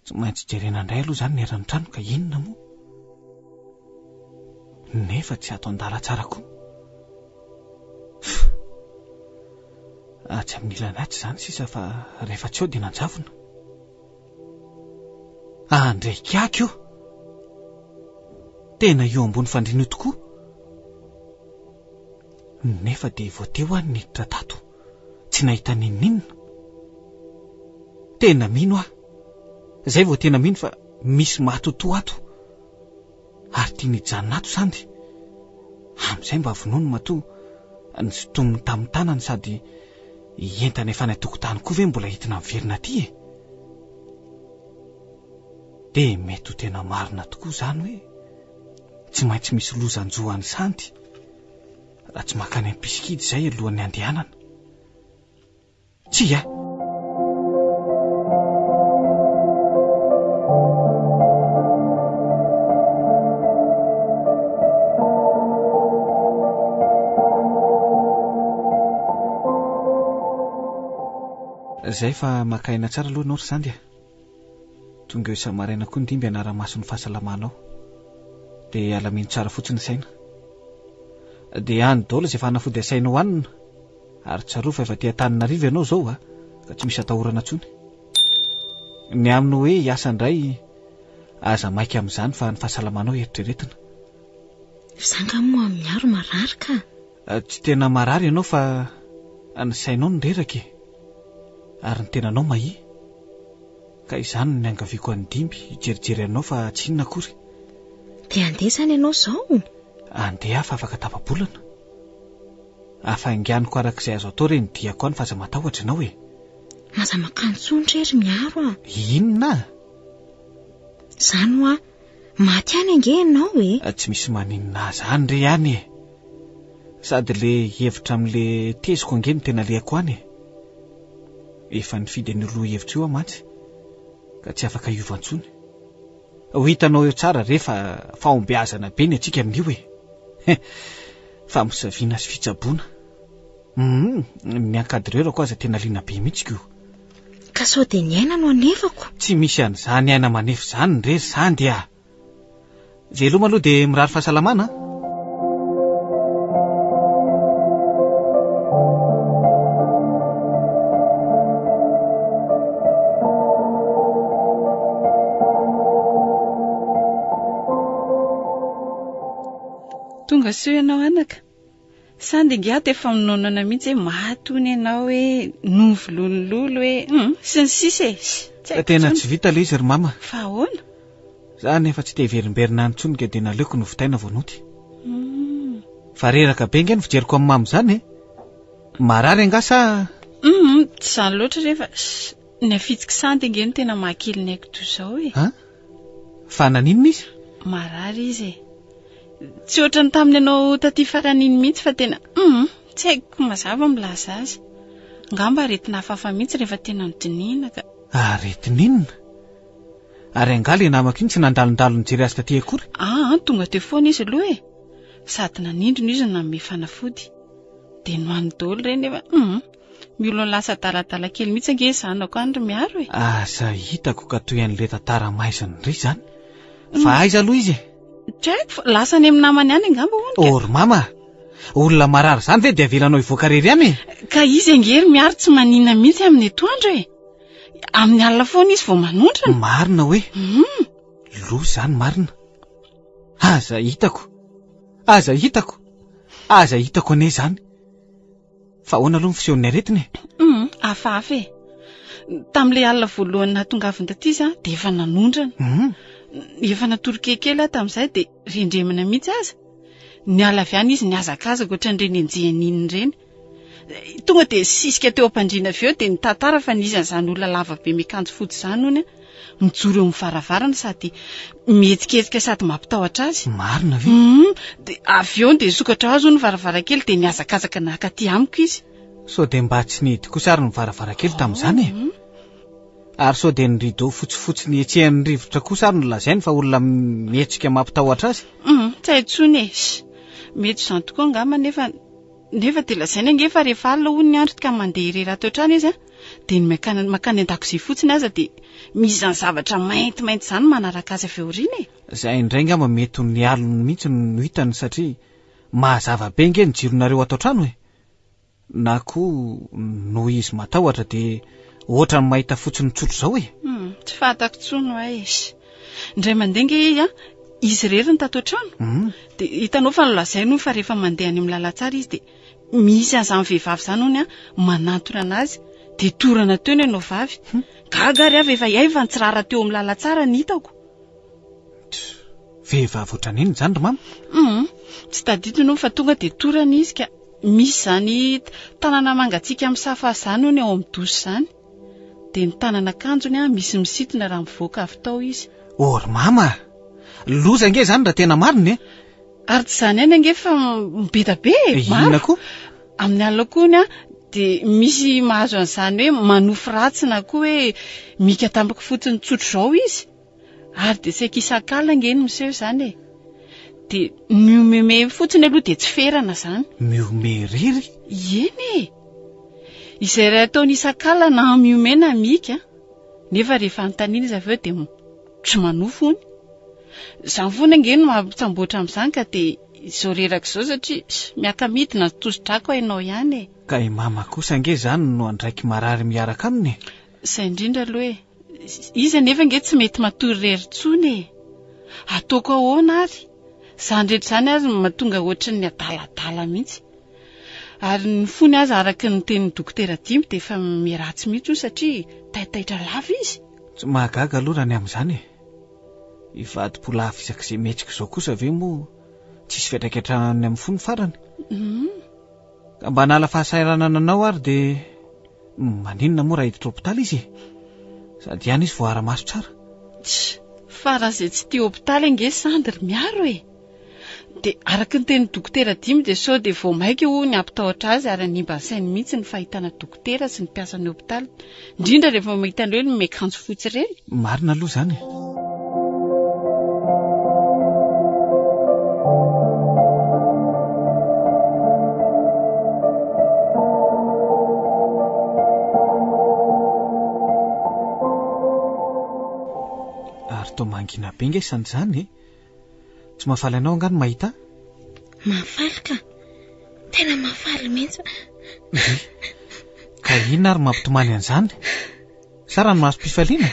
Tsy maintsy jerena indray aloha izany ny eran'ny trano ka inona moa? Nefa tsy ato an-dala tsara koa. Atsy amin'ny ilany atsy izany sisa fa rehefa tsy eo dia nanjavona. Andrey kiaky io! Tena io ambony fandriana io tokoa. Nefa dia vao teo aho niditra tato. Tsy nahita n'inon'inona. Tena mino aho. Izay vao tena mino fa misy matotoa ato. Ary tiany hijanona ato Sandy. Amin'izay mba vonoiny matoa nosintominy tamin'ny tanany sady entana efa any an-tokotany koa ve mbola entina miverina aty e? Dia mety ho tena marina tokoa izany hoe tsy maintsy misy loza hanjo an'i Sandy raha tsy mankany amin'ny mpisikidy izay alohan'ny handehanana. Tsia! Zay fa maka aina tsara aloha ianao ry Sandy a. Tonga eo isa-maraina koa ny dimby hanara-maso ny fahasalamanao. Dia alamino tsara fotsiny ny saina. Dia any daholo izay fanafody asainao hanina. Ary tsarovy fa efa aty Antananarivo ianao izao a, ka tsy misy atahorana intsony. Ny amin'ny hoe hiasa indray, aza maika amin'izany fa ny fahasalamanao eritreretina. Izaho angaha moa miaro marary ka? Tsy tena marary ianao fa ny sainao no reraka e! Ary ny tenanao mahia. Ka izany no niangaviako an'i Dimby hijerijery anao fa tsy inona akory. Dia handeha izany ianao izao? Handeha aho fa afaka tapa-bolana. Afainganiko araka izay azo atao re ny diako any fa aza matahotra ianao e! Aza mankany intsony re ry Miaro a! Inona? Izany hoa, maty any ange ianao e! Tsy misy maninona ahy izany re any e! Sady le hevitra amin'le teziko ange no tena alehako any e! Efa nifidy an'io lohahevitra io aho mantsy ka tsy afaka hiova intsony. Ho hitanao eo tsara re fa fahombiazana be ny antsika amin'io e! Famosaviana sy fitsaboana. Hum, ny encadreur-ko aza tena liana be mihitsy ko. Ka sao dia ny aina no anefako? Tsy misy an'izany aina manefa izany re ry Sandy a! Veloma aloha dia mirary fahasalamana a! Tonga soa ianao anaka. Sandy ingahy dia efa minoanana mihitsy hoe maty hono ianao hoe novolon'ny lolo hoe hum sy ny sisa e. Tsy haiko Tena intsony. tsy vita ilay izy ry mama. Fa ahoana? Za nefa tsy te hiverimberina any intsony ka dia naleoko novitaina vao nody. Hum. Fa reraka be ange ny fijeriko an'i mama izany e. Marary angaha sa? Hum, tsy izany loatra re fa ny afitsiky Sandy ange no tena mahakely ny aiko toy izao e. An? Fa naninona izy? Marary izy e. Tsy ohatran'ny tamin'ny anao taty farany iny mihitsy fa tena hum, tsy haiko mazava milaza azy. Angamba aretina hafahafa mihitsy rehefa tena nodinihina ka. Aretina inona? Ary angaha ilay namako iny tsy nandalondalo nijery azy taty akory? Aa, tonga teo foana izy aloha e. Sady nanindrona izy no nanome fanafody. Dia nohaniny daholo ireny nefa hum, miolona lasa adaladala kely mihitsy ange zanako any ry Miaro e. Aza hitako ka toy an'ilay tantara maizina indray izany. Fa aiza aloha izy e? Tsy haiko fa lasa any amin'ny namany any angamba hono ka. Oh ry mama a! Olona marary izany ve dia avelanao hivoaka irery any e? Ka izy ange ry Miaro tsy maninona mihitsy amin'ny atoandro e. Amin'ny alina foana izy vao manondrana. Marina hoe? Hum. Loza izany marina. Aza hitako. Aza hitako. Aza hitako anie izany. Fa ahoana aloha ny fisehon'ny aretina e? Hum, hafahafa e. Tamin'ilay alina voalohany nahatongavany taty izy dia efa nanondrana. Hum. Efa natory kelikely aho tamin'izay dia rendremana mihitsy aza. Niala avy any izy nihazakazaka ohatran'ireny enjehin'inona ireny. Tonga dia sisika teo am-pandriana avy eo dia nitantara fa nisy an'izany olona lava be miakanjo fotsy izany hono mijoro eo amin'ny varavarana sady mihetsiketsika sady mampitahotra azy. Marina ve? Hum, dia avy eo dia nisokatra azy hono ny varavarankely dia nihazakazaka naka aty amiko izy. Sao dia mba tsy nihidy kosa ary ny varavarankely tamin'izany e? Ary sao dia ny rideau fotsifotsy nihetsehan'ny rivotra kosa ary no lazainy fa olona mihetsika mampitahotra azy? Hum, tsy hay intsony e. Mety ho izany tokoa angamba nefa Nefa dia lazainy ange fa rehefa alina hono ny andro ka mandeha irery ato an-trano izy an, dia ny mankany mankany an-dakozia fotsiny aza dia misy izany zavatra maintimainty izany manaraka azy avy ao aoriana e. Izay indray angamba mety ho ny aliny mihitsy no hitany satria mazava be ange ny jironareo ato an-trano e! Na koa noho izy matahotra dia ohatran'ny mahita fotsiny tsotra izao e! Hum, tsy fantako intsony hoa e! Indray mandeha ange izy an, izy irery no tato an-trano. Hum. Dia hitanao fa nolazainy hono fa rehefa mandeha any amin'ny lalantsara izy dia misy an'izany vehivavy izany hono an, manantona an'azy. Dia torana teo ny anao vavy. Gaga ary aho fa efa hay fa nitsirara teo amin'ny lalantsara ny hitako. Vehivavy ohatran'inona izany ry mama? Hum, tsy tadidiny hono fa tonga dia torana izy ka. Misy izany tanana mangatsiaka misafa azy izany hono ao amin'ny douche izany. Dia ny tanana akanjony an, misy misintona raha mivoaka avy tao izy. Oh ry mama a! Loza ange izany raha tena marina e! Ary tsy izany ihany ange fa be da be e! Maro. Inona koa? Amin'ny alina koa hono dia misy mahazo an'izany hoe manofy ratsy na koa hoe mika tampoka fotsiny tsotr'izao izy. Ary dia saika isak'alina ange no miseho izany e! Dia mihomehimehy fotsiny aloha dia tsy ferana izany. Mihomehy irery? Eny e! Izay iray ataony isak'alina na mihomehy na mika, nefa rehefa anontaniana izy avy eo dia tsy manofy hono. Izany foana ange no maha-mpitsamboatra amin'izany ka dia izao reraka izao satria miaka-midina ny tosi-drako hainao ihany e! Ka i mama kosa ange izany no andraiky marary miaraka aminy e! Izay indrindra aloha e! Izy anefa ange tsy mety matory irery intsony e! Ataoko ahoana ary? Izany rehetra izany ary no mahatonga ohatran'ny adaladala mihitsy. Ary ny fony aza araka ny tenin'ny dokotera Dimby dia efa miharatsy mihitsy hono satria taitaitra lava izy. Tsy mahagaga aloha raha ny amin'izany e! Hivadi-po lava isak'izay mihetsika izao kosa ve moa tsisy fiantraika hatrany amin'ny fony farany? Ka mba hanala fahasahiranana anao ary dia maninona moa raha hiditra hopitaly izy e? Sady ihany izy voaara-maso tsara. Tsia, fa raha izay tsy tia hopitaly ange sandy ry Miaro e! Dia araka ny tenin'ny dokotera Dimy dia sao dia vao maika hono ny hampitahotra azy ary hanimba ny sainy mihitsy ny fahitana dokotera sy ny mpiasan'ny hopitaly, indrindra rehefa mahita an'ireny miakanjo fotsy ireny. Marina aloha izany e! Ary toa mangina be nge isan'izany e! Tsy mahafaly anao angaha ny mahita ahy? Mahafaly ka! Tena mahafaly mihitsy. Ndry! Ka inona ary mampitomany an'izany? Sa ranomasom-pifaliana?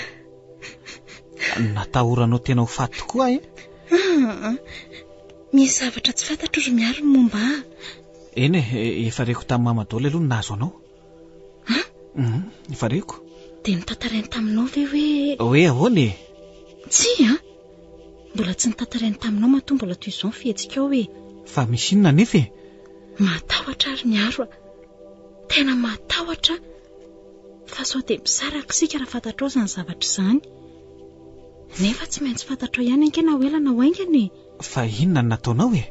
Natahoranao tena ho faty tokoa aho e? Aa! Misy zavatra tsy fantatro ry Miaro ny momba ahy. Eny e, efa reko tamin'i Mama daholo aloha ny nahazo anao. An? Hum, efa reko. Dia notantarainy taminao ve hoe... Hoe ahoana e? Tsia an! Mbola tsy notantarainy taminao matoa mbola toy izao ny fihetsikao e! Fa misy inona anefa e? Matahotra aho ry Miaro a! Tena matahotra aho! Fa sao dia misaraka isika raha fantatrao izany zavatra izany. Nefa tsy maintsy fantatrao ihany ange na ho ela na ho haingana e! Fa inona no nataonao e?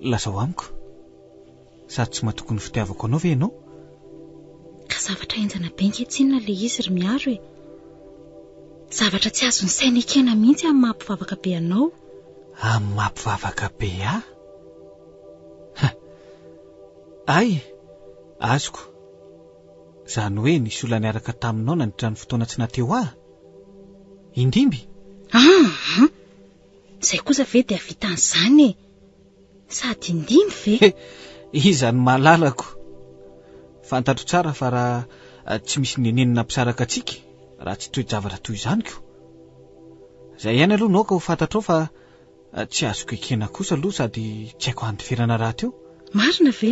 Lazao amiko. Sady tsy matoky ny fitiavako anao ve ianao? Ka zavatra henjana be ange tsinona ilay izy ry Miaro e! Zavatra tsy azon'ny saina ekena mihitsy amin'ny maha mpivavaka be anao. Amin'ny maha mpivavaka be ahy? Ha! Hay! Azoko. Izany hoe nisy olona niaraka taminao nandritra ny fotoana tsy naha teo ahy? Indimby? Aa! Izay kosa ve dia hahavita an'izany e? Sady indimby ve? He! Iza no mahalalako? Fantatro tsara fa raha tsy misy nenenina nampisaraka antsika, raha tsy toe-javatra toy izany ko. Izay ihany aloha no aoka ho fantatrao fa Tsy azoko ekena kosa aloha sady tsy haiko handiferana rahateo. Marina ve?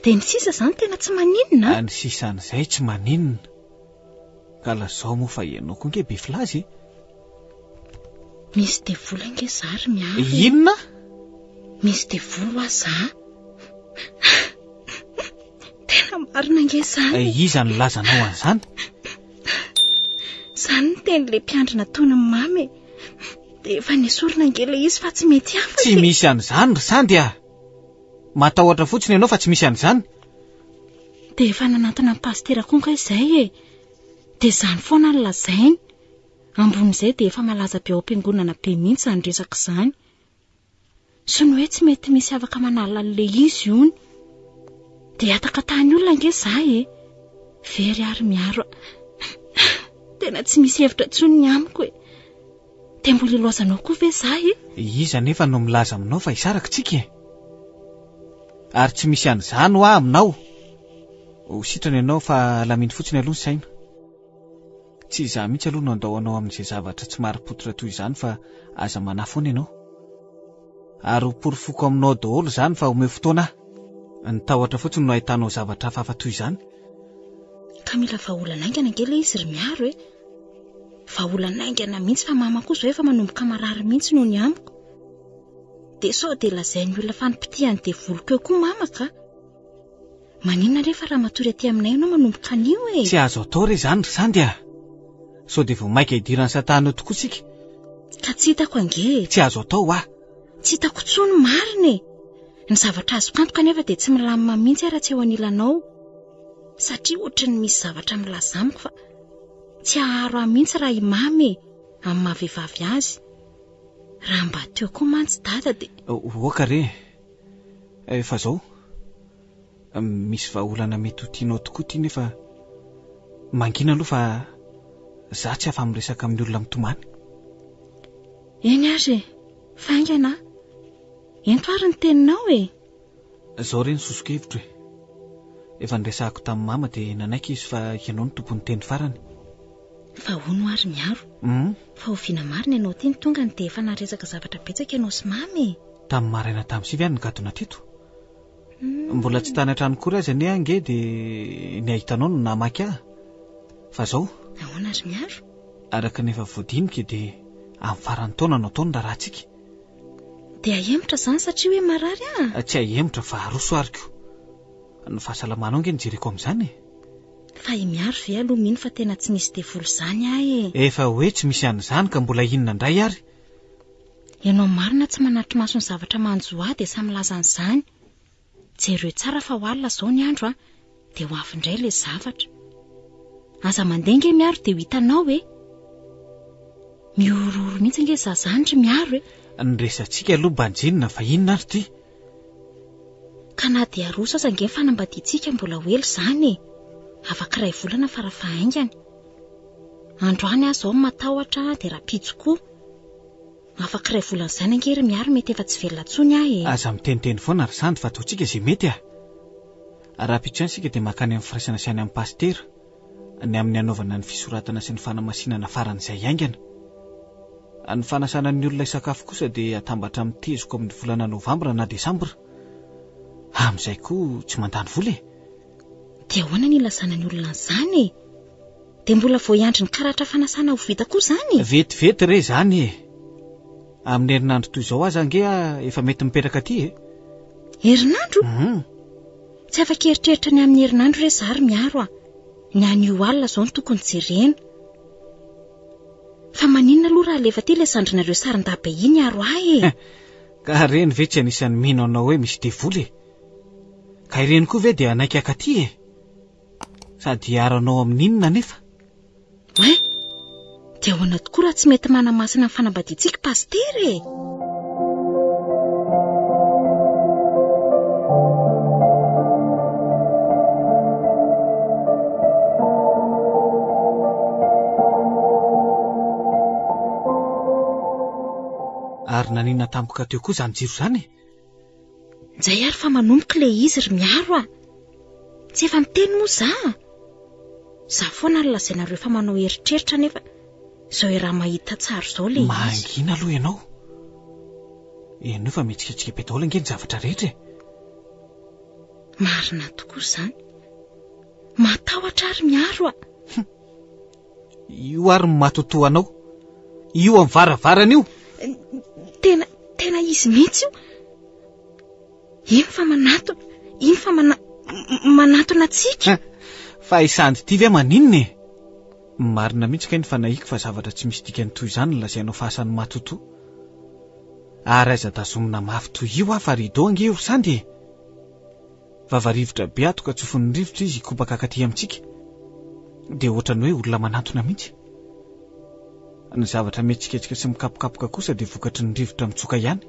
Dia ny sisa izany tena tsy maninona a? Ny sisan'izay tsy maninona. Ka lazao moa fa ianao koa ange be filaza e! Misy devoly ange za ry Miaro e! Inona? Misy devoly hoa za. Tena marina ange izany e! Iza no nilazanao an'izany? Izany no tenin'ilay mpiandry nataon'i Mamy e! Dia efa nesorina ange ilay izy fa tsy mety afaka Tsy misy an'izany ry Sandy a! Matahotra fotsiny ianao fa tsy misy an'izany. Dia efa nanantona ny pasitera koa angaha izay e! Dia izany foana no lazainy. Ambonin'izay dia efa malaza be ao am-piangonana be mihitsy izany resaka izany. Sy ny hoe tsy mety misy afaka manala an'ilay izy hono. Dia hatakatahan'ny olona ange za e! Very ary miaro a! Tena tsy misy hevitra intsony ny amiko e! Dia mbola ilaozanao koa ve za e? Iza anefa no milaza aminao fa hisaraka tsika e? Ary tsy misy an'izany hoa aminao. Ho sitrana ianao fa alamino fotsiny aloha ny saina. Tsy izaho mihitsy aloha no handao anao amin'izay zavatra tsy marim-pototra toy izany fa aza manahy foana ianao. Ary ho porofoko aminao daholo izany fa omeo fotoana aho. Ny tahotra fotsiny no ahitanao zavatra hafahafa toy izany. Ka mila vahaolana haingana ange ilay izy ry Miaro e! Vahaolana haingana mihitsy fa mama koa izao efa manomboka marary mihitsy noho ny amiko. Dia sao dia lazain'ny olona fa nipitihan'ny devoliko eo koa mama ka! Maninona anefa raha matory aty aminay ianao manomboka anio e? Tsy azo atao re izany ry Sandy a! Sao dia vao maika hidiran'i Satana eo tokoa isika? Ka tsy hitako ange e. Tsy azo atao hoa. Tsy hitako intsony marina e. Ny zavatra azoko antoka anefa dia tsy milamina mihitsy aho raha tsy eo anilanao. Satria ohatry ny misy zavatra milaza amiko fa tsy haharo ahy mihitsy raha i Mamy e, amin'ny maha vehivavy azy. Raha mba teo koa mantsy Dada dia. Oka re e. Fa zao. Misy vahaolana mety ho tianao tokoa ity nefa mangina aloha fa za tsy afa-miresaka amin'ny olona mitomany. Eny ary e, fa haingana aho. Ento ary ny teninao e! Izao re ny soso-kevitro e. Efa niresahako tamin'i mama dia nanaiky izy fa ianao no tompon'ny teny farany. Fa hono ary Miaro, fa oviana marina ianao ity no tonga no dia efa naharesaka zavatra betsaka ianao sy mama e? Tamin'ny maraina tamin'ny sivy aho no nigadona teto. Mbola tsy tany an-trano akory aza anie aho ange dia ny hahita anao no nahamaky ahy. Fa izao. Ahoana ry Miaro? Araka ny efa voadinika dia amin'ny faran'ny taona no atao ny raharahantsika. Dia ahemotra izany satria hoe marary aho? Tsy ahemotra fa aroso ary ko. Ny fahasalamanao ange no jereko amin'izany e. Fa i Miaro ve aloha mino fa tena tsy misy devoly izany aho e? Efa hoe tsy misy an'izany ka mbola inona indray ary? Ianao marina tsy manatri-maso ny zavatra manjo ahy dia samy milaza an'izany. Jereo tsara fa ho alina izao ny andro an, dia ho avy indray ilay zavatra. Aza mandeha ange Miaro dia ho hitanao e. Mihorohoro mihitsy ange izaho izany ry Miaro e. Ny resatsika aloha banjinina fa inona ary ity? Ka na dia aroso aza ange ny fanambadiantsika mbola ho ela izany e. Afaka iray volana farafahaingany. Androany aho izao matahotra dia rahampitso koa. Afaka iray volana izany ange ry Miary mety efa tsy velona intsony aho e. Aza miteniteny foana ry Sandy fa ataontsika izay mety a! Rahampitso ihany isika dia mankany amin'ny firaisana sy any amin'ny pasitera, ny amin'ny hanaovana ny fisoratana sy ny fanamasinana faran'izay haingana. Ny fanasana ny olona hisakafo kosa dia atambatra amin'ny tezoko amin'ny volana novambra na desambra. Amin'izay koa tsy mandany vola e! Dia ahoana ny ilazana ny olona an'izany e? Dia mbola vao hiandry ny karatra fanasana ho vita koa izany e? Vetivety re izany e! Amin'ny herinandro toy izao aza ange aho efa mety mipetraka aty e! Herinandro? Hum. Tsy afaka hieritreritra ny amin'ny herinandro re za ry Miaro a! Ny anio alina izao no tokony jerena. Fa maninona aloha raha alefa aty ilay zandrinareo sarin-dahy be iny hiaro ahy e? Ka ireny ve tsy anisan'ny mino anao hoe misy devoly e? Ka ireny koa ve dia hanaiky haka aty e? Sady hiaro anao amin'inona anefa? Oay! Dia ahoana tokoa raha tsy mety manamasina ny fanambadiantsika Pasitera e? Ary naninona tampoka teo koa izany jiro izany e? Njay ary fa manomboka ilay izy ry Miaro a! Tsy efa miteny moa za? Za foana no lazainareo fa manao eritreritra nefa izao iaraha mahita tsara izao ilay izy. Mangina aloha ianao. Henoy fa mihetsiketsika be daholo ange ny zavatra rehetra e. Marina tokoa izany. Matahotra ary Miaro a! Io ary ny matotoa anao. Io amin'ny varavarana io. Tena, tena izy mihitsy io. Iny fa manatona, iny fa mana, manatona antsika. Fa i Sandy ity ve maninona e? Marina mihitsy kay ny fanahiako fa zavatra tsy misy dikany toy izany no lazainao fa asan'ny matotoa. Ary aiza tazomina mafy toy io aho fa rideau ange io ry Sandy e! Vava rivotra be ato ka tsofin'ny rivotra izy hikopaka akaty amintsika. Dia ohatran'ny hoe olona manantona mihitsy. Ny zavatra mihetsiketsika sy mikapokapoka kosa dia vokatry ny rivotra mitsoka ihany.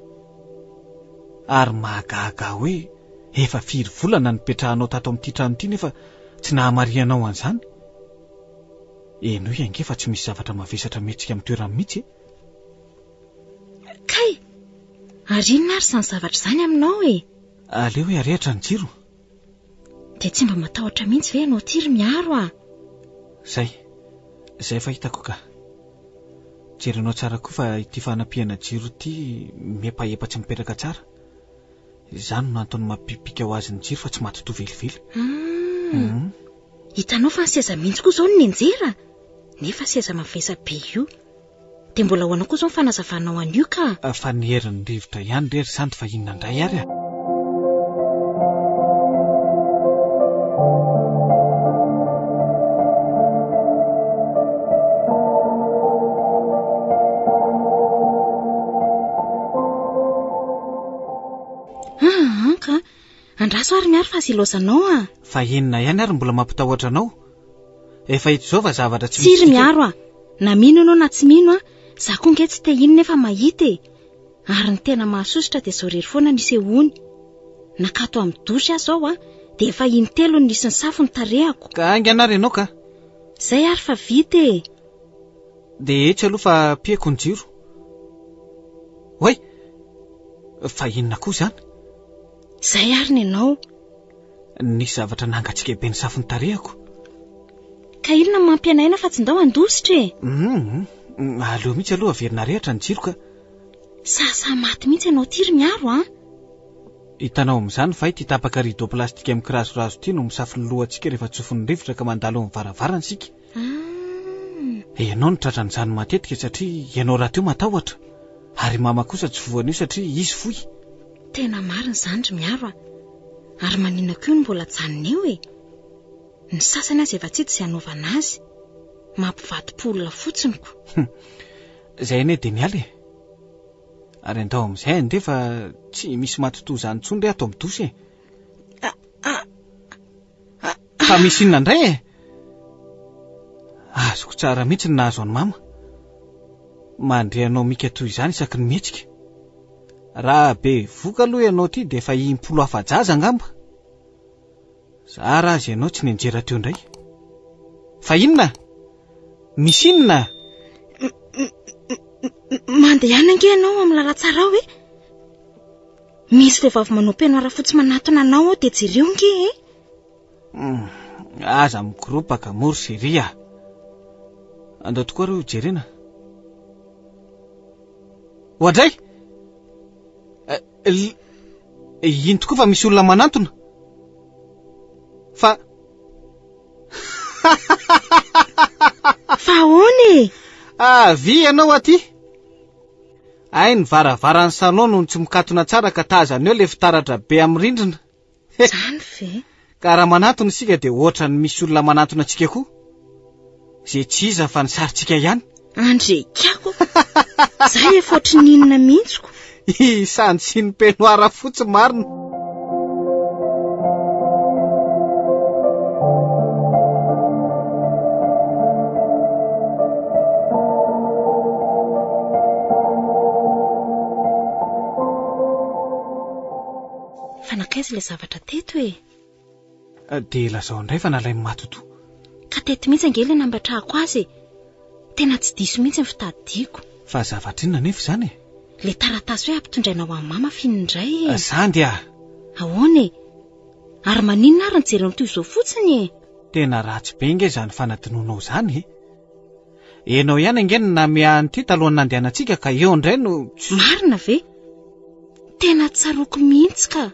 Ary mahagaga hoe efa firy volana nipetrahanao tato amin'ity trano ity nefa tsy nahamarihanao an'izany. Henoy ange fa tsy misy zavatra mavesatra mihetsika amin'ny toerany mihitsy e. Kay! Ary inona ary izany zavatra izany aminao e? Aleo hoe arehitra ny jiro. Dia tsy mba matahotra mihitsy ve ianao ity ry Miaro a? Zay. Zay efa hitako ka. Jerenao tsara koa fa ity fanampiana jiro ity miepaepa tsy mipetraka tsara. Izany no antony mampipika ho azy ny jiro fa tsy matotoa velively. Ah. Hitanao fa ny seza mihitsy koa izao no nianjera? Nefa seza mavesa-be io. Dia mbola ahoana koa izao ny fanazavanao an'io ka? Fa ny herin'ny rivotra ihany re ry Sandy fa inona indray ary a? izany ka. Andraso ary Miaro fa aza ilaozanao a! Fa inona ihany ary mbola mampitahotra anao? Efa hita izao fa zavatra tsy Tsia misy ry dikany. Miaro a! Na mino ianao na tsy mino a, za koa nge tsy te hino nefa mahita e! Ary ny tena mahasosotra dia izao irery foana no isehoany. Nakato amin'ny douche aho izao a, dia efa intelony nisy nisafo ny tarehako. Ka haingana ary ianao ka! Izay ary fa vita e! Dia etsy aloha fa pieko ny jiro. Oay! Fa inona koa izany? Izay ary ny anao. Nisy zavatra nangatsiaka be nisafo ny tarehako. Ka inona no mampianaina fa tsy ndao handositra e? Hum, aleo mihitsy aloha averina arehitra ny jiro ka. Sahasaha maty mihitsy ianao ity ry Miaro a! Hitanao amin'izany va ity tapaka rideau plastika mikirazorazo ity no misafo ny lohantsika rehefa tsofin'ny rivotra ka mandalo amin'ny varavarana isika? Ah. Ianao no tratran'izany matetika satria ianao rahateo matahotra. Ary i mama kosa tsy voan'io satria izy fohy. Tena marina izany ry Miaro a! Ary maninona koa no mbola ajanona eo e? Ny sasany aza efa tsy hita izay hanaovana azy. Mampivadi-po olona fotsiny ko. Izay anie dia miala e! Ary andao amin'izay andeha fa tsy misy matotoa izany intsony re ato amin'ny dosy e! Fa misy inona indray e? Azoko tsara mihitsy ny nahazo an'i mama. Mandre anao mika toy izany isaky ny mihetsika. Raha bevoka aloha ianao ity dia efa impolo afa-jaza angamba. Zara aza ianao tsy nianjera teo indray. Fa inona? Misy inona? Mandehana ange ianao amin'ny lalantsara ao e! Misy vehivavy manao peignoir fotsy manatona anao ao dia jereo ange e! Hmm, aza mikoropaka moa ry chérie a! Andao tokoa aloha jerena. Oadray! Eh, iny tokoa fa misy olona manantona. Fa Fa ahoana e? Avia ianao aty. Hay ny varavaran'ny salon no tsy mikatona tsara ka tazana eo ilay fitaratra be amin'ny rindrina. Izany ve? Ka raha manantona isika dia ohatran'ny misy olona manantona antsika koa. Izay tsy iza fa ny sarintsika ihany. Andrekako! Za efa ohatry ny inona mihitsy ko. I Sandy sy ny peignoir fotsy marina. Fa nankaiza ilay zavatra teto e? Dia lazao indray fa nalain'i Matotoa. Ka teto mihitsy ange ilay nambatrahako azy e! Tena tsy diso mihitsy ny fitadidiako. Fa zavatra inona anefa izany e? Ilay taratasy hoe ampitondraina ho an'i mama f'iny indray e! Zany ah! Ahoana e? Ary maninona ary nijery an'i toy izao fotsiny e? Tena ratsy be ange izany fanadinoanao izany e! Ianao ihany ange no nameaha an'ity talohan'ny nandehanantsika ka eo indray no tsy... Marina ve? Tena tsaroako mihitsy ka!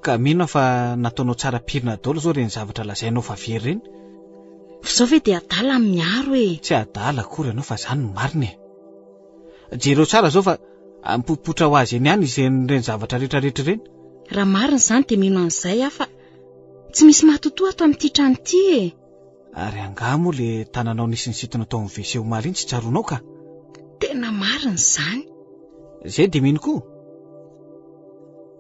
Ka mino aho fa nataonao tsara pirina daholo izao ireny zavatra lazainao fa very ireny. F'izao ve dia adala ny miaro e! Tsy adala akory ianao fa izany no marina e! Jereo tsara izao fa mipoipoitra ho azy eny ihany izeny ireny zavatra rehetra rehetra ireny. Raha marina izany dia mino an'izay aho fa tsy misy matotoa ato amin'ity trano ity e! Ary angaha moa le tananao nisy nisintona tao amin'ny WC omaly iny tsy tsaroanao ka? Tena marina izany. Zay dia mino koa.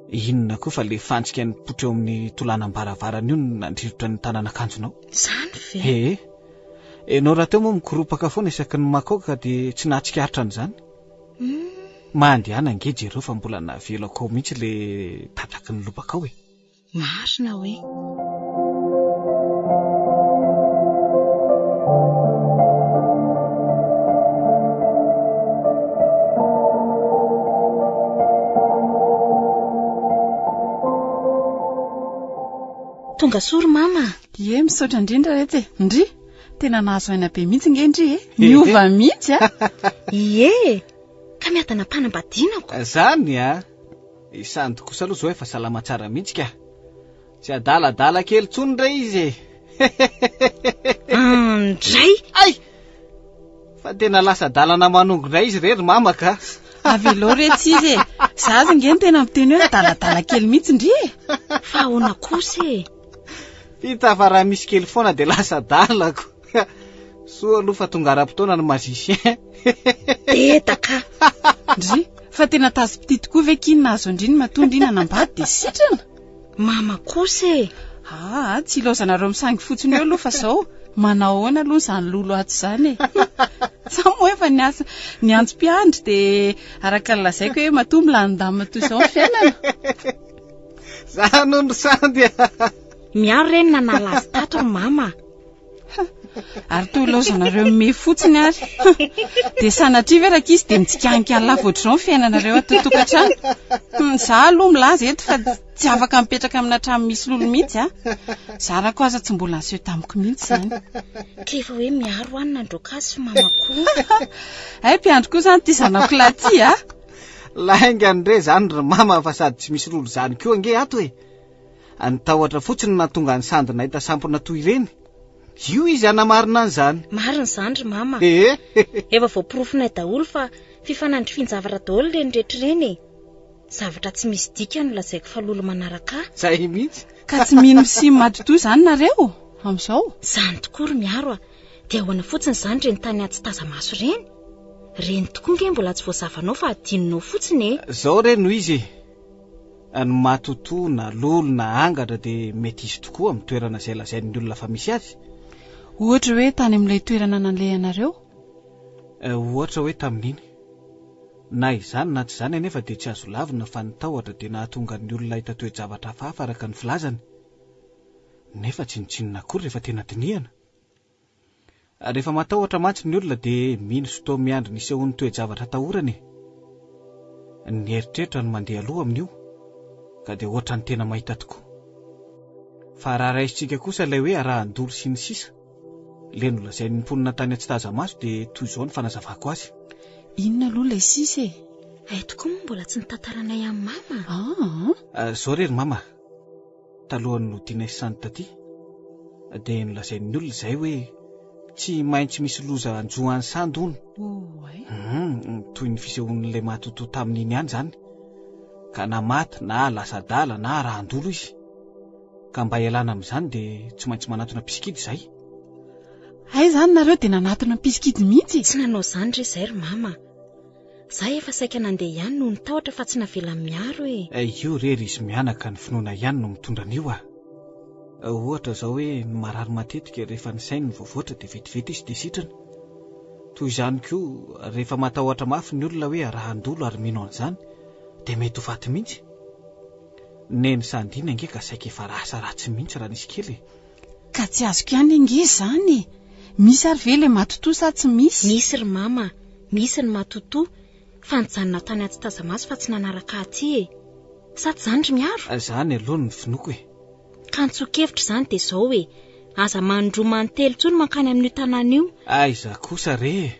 Inona koa fa le fantsika nipoitra eo amin'ny tolanam-baravarana io no nandrirotra ny tanan'akanjonao. Izany ve? Ee. Ianao rahateo moa mikoropaka foana isaky ny makaoka dia tsy nahatsikaritra an'izany. Mandehana ange jereo fa mbola navelako ao mihitsy le tataky ny lobakao e. Marina hoe. Tonga soa ry mama a! Ie, misaotra indrindra retsy e! Ndry! Tena nahazo aina be mihitsy nge ndry e! Niova mihitsy a! Ie! Ka miadana am-panambadiana ko! Zany a! I Sandy kosa aloha zao efa salama tsara mihitsy ka. Tsy adaladala kely intsony re izy e. Andray! Ay! Fa tena lasa adalana manongo indray izy re ry mama ka. Avelao re tsy izy e. Za aza nge no tena miteny hoe adaladala kely mihitsy ndry e. Fa ahoana kosa e? Hita fa raha misy kely foana dia lasa adalako. Soa aloha fa tonga ara-potoana ny magicien. Dedaka! Ndry, fa tena tazom-pitia tokoa ve ky ny nahazo an-dry ny matoa ndry nanambady dia sitrana? Mama kosa e! Aa, tsy ilaozanareo misangy fotsiny eo aloha fa zao, manao ahoana aloha izany lolo ato izany e? Sa moa efa niasa, niantso mpiandry dia araka ny lazaiko hoe matoa milamindamina toy izao ny fiainana. Za no ry Sandy a! Miaro re ny nanala azy tato ry mama. Ary toa ilaozanareo mimehy fotsiny ary. Dia sanatria ve rankizy dia mitsikanika lava ohatr'izao ny fiainanareo ato an-tokantrano? Za aloha milaza eto fa tsy afaka mipetraka amina trano misy lolo mihitsy a. Zarako aza tsy mbola niseho tamiko mihitsy izany. Ka efa hoe miaro aho no nandroaka azy fa mama koa. Hay mpiandry koa izany ity zanako lahy ity a. Laingany re izany ry mama fa sady tsy misy lolo izany koa ange ato e. Ny tahotra fotsiny no nahatonga an'i Sandy nahita sampona toy ireny. Io izy hanamarina an'izany. Marina izany ry mama. Ee. Efa voaporofonay daholo fa fifanandrifian-javatra daholo ireny rehetra ireny e. Zavatra tsy misy dikany no lazaiko fa lolo manaraka ahy. Izay mihitsy. Ka tsy mino sy matotoa izany nareo amin'izao? Izany tokoa ry Miaro a. Dia ahoana fotsiny izany ireny tany atsy taza-maso ireny? Ireny tokoa nge mbola tsy voazavanao fa adinonao fotsiny e. Izao re no izy e. Ny matotoa na lolo na angatra dia mety hisy tokoa amin'ny toerana izay lazain'ny olona fa misy azy. Ohatra hoe tany amin'ilay toerana nalehanareo? Ohatra hoe tamin'iny. Na izany na tsy izany anefa dia tsy azo lavina fa ny tahotra dia nahatonga ny olona hahita toe-javatra hafahafa araka ny filazany. Nefa tsinontsinona akory rehefa tena dinihana. Rehefa matahotra mantsy ny olona dia mino sy toa miandry ny hisehoan'ny toe-javatra atahorany e. Ny eritreritra no mandeha aloha amin'io, ka dia ohatran'ny tena mahita tokoa. Fa raha raisintsika kosa ilay hoe arahan-dolo sy ny sisa, ilay nolazain'ny mponina tany Antsitazamaso dia toy izao ny fanazavako azy. Inona aloha ilay sisa e? Hay tokoa moa mbola tsy nitantaranay amin'i Mama. Aa. Izao re ry Mama a! Talohan'ny nodianay Sandy taty dia nolazain'ny olona izahay hoe tsy maintsy misy loza hanjo an'i Sandy hono. Oay. Hum, toy ny fisehoan'ilay matotoa tamin'iny ihany izany. Ka na maty na lasa adala na arahan-dolo izy. Ka mba hialana amin'izany dia tsy maintsy manatona mpisikidy izahay. Hay izany nareo dia nanatona mpisikidy mihitsy e? Tsy nanao izany re izahay ry mama a. Za efa saika nandeha ihany noho ny tahotra fa tsy navelan'i Miaro e. Io re ry izy mianaka ny finoana ihany no mitondra an'io a! Ohatra izao hoe ny marary matetika rehefa ny sainy no voavoatra dia vetivety izy dia sitrana. Toy izany koa rehefa matahotra mafy ny olona hoe arahan-dolo ary mino an'izany dia mety ho faty mihitsy. Neny Sandrine ange ka saika efa lasa ratsy mihitsy raha nisy kely e! Ka tsy azoko ihany ange izany e! Misy ary ve ilay matotoa sa tsy misy? Misy ry mama a! Misy ny matotoa fa nijanona tany Antsitazamaso fa tsy nanaraka ahy aty e! Sa tsy izany ry Miaro? Izany aloha no finoako e! Ka ny tsoa-kevitra izany dia izao e! Aza manindroa manintelo intsony mankany amin'io tanàna io. Aiza kosa re e!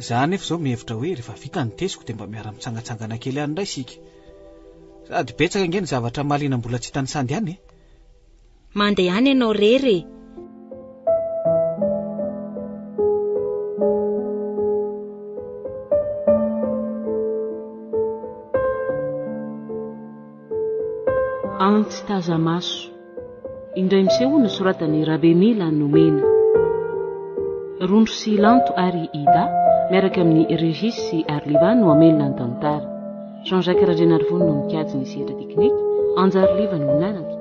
Za anefa izao mihevitra hoe rehefa vita ny teziko dia mba miara-mitsangantsangana kely any indray isika. Sady betsaka ange ny zavatra mahaliana mbola tsy hitan'i Sandy any e! Mandehana ianao rery e! Antsy taza-maso. Indray miseho nosoratan'i Rabemila Nomena. Rondro sy Lanto ary Ida, miaraka amin'i Régis sy Arliva no hamelona ny tantara. Jean Jacques Randrianarivony no mikajy ny sehatra teknika, Anjary Liva no nanantontosa.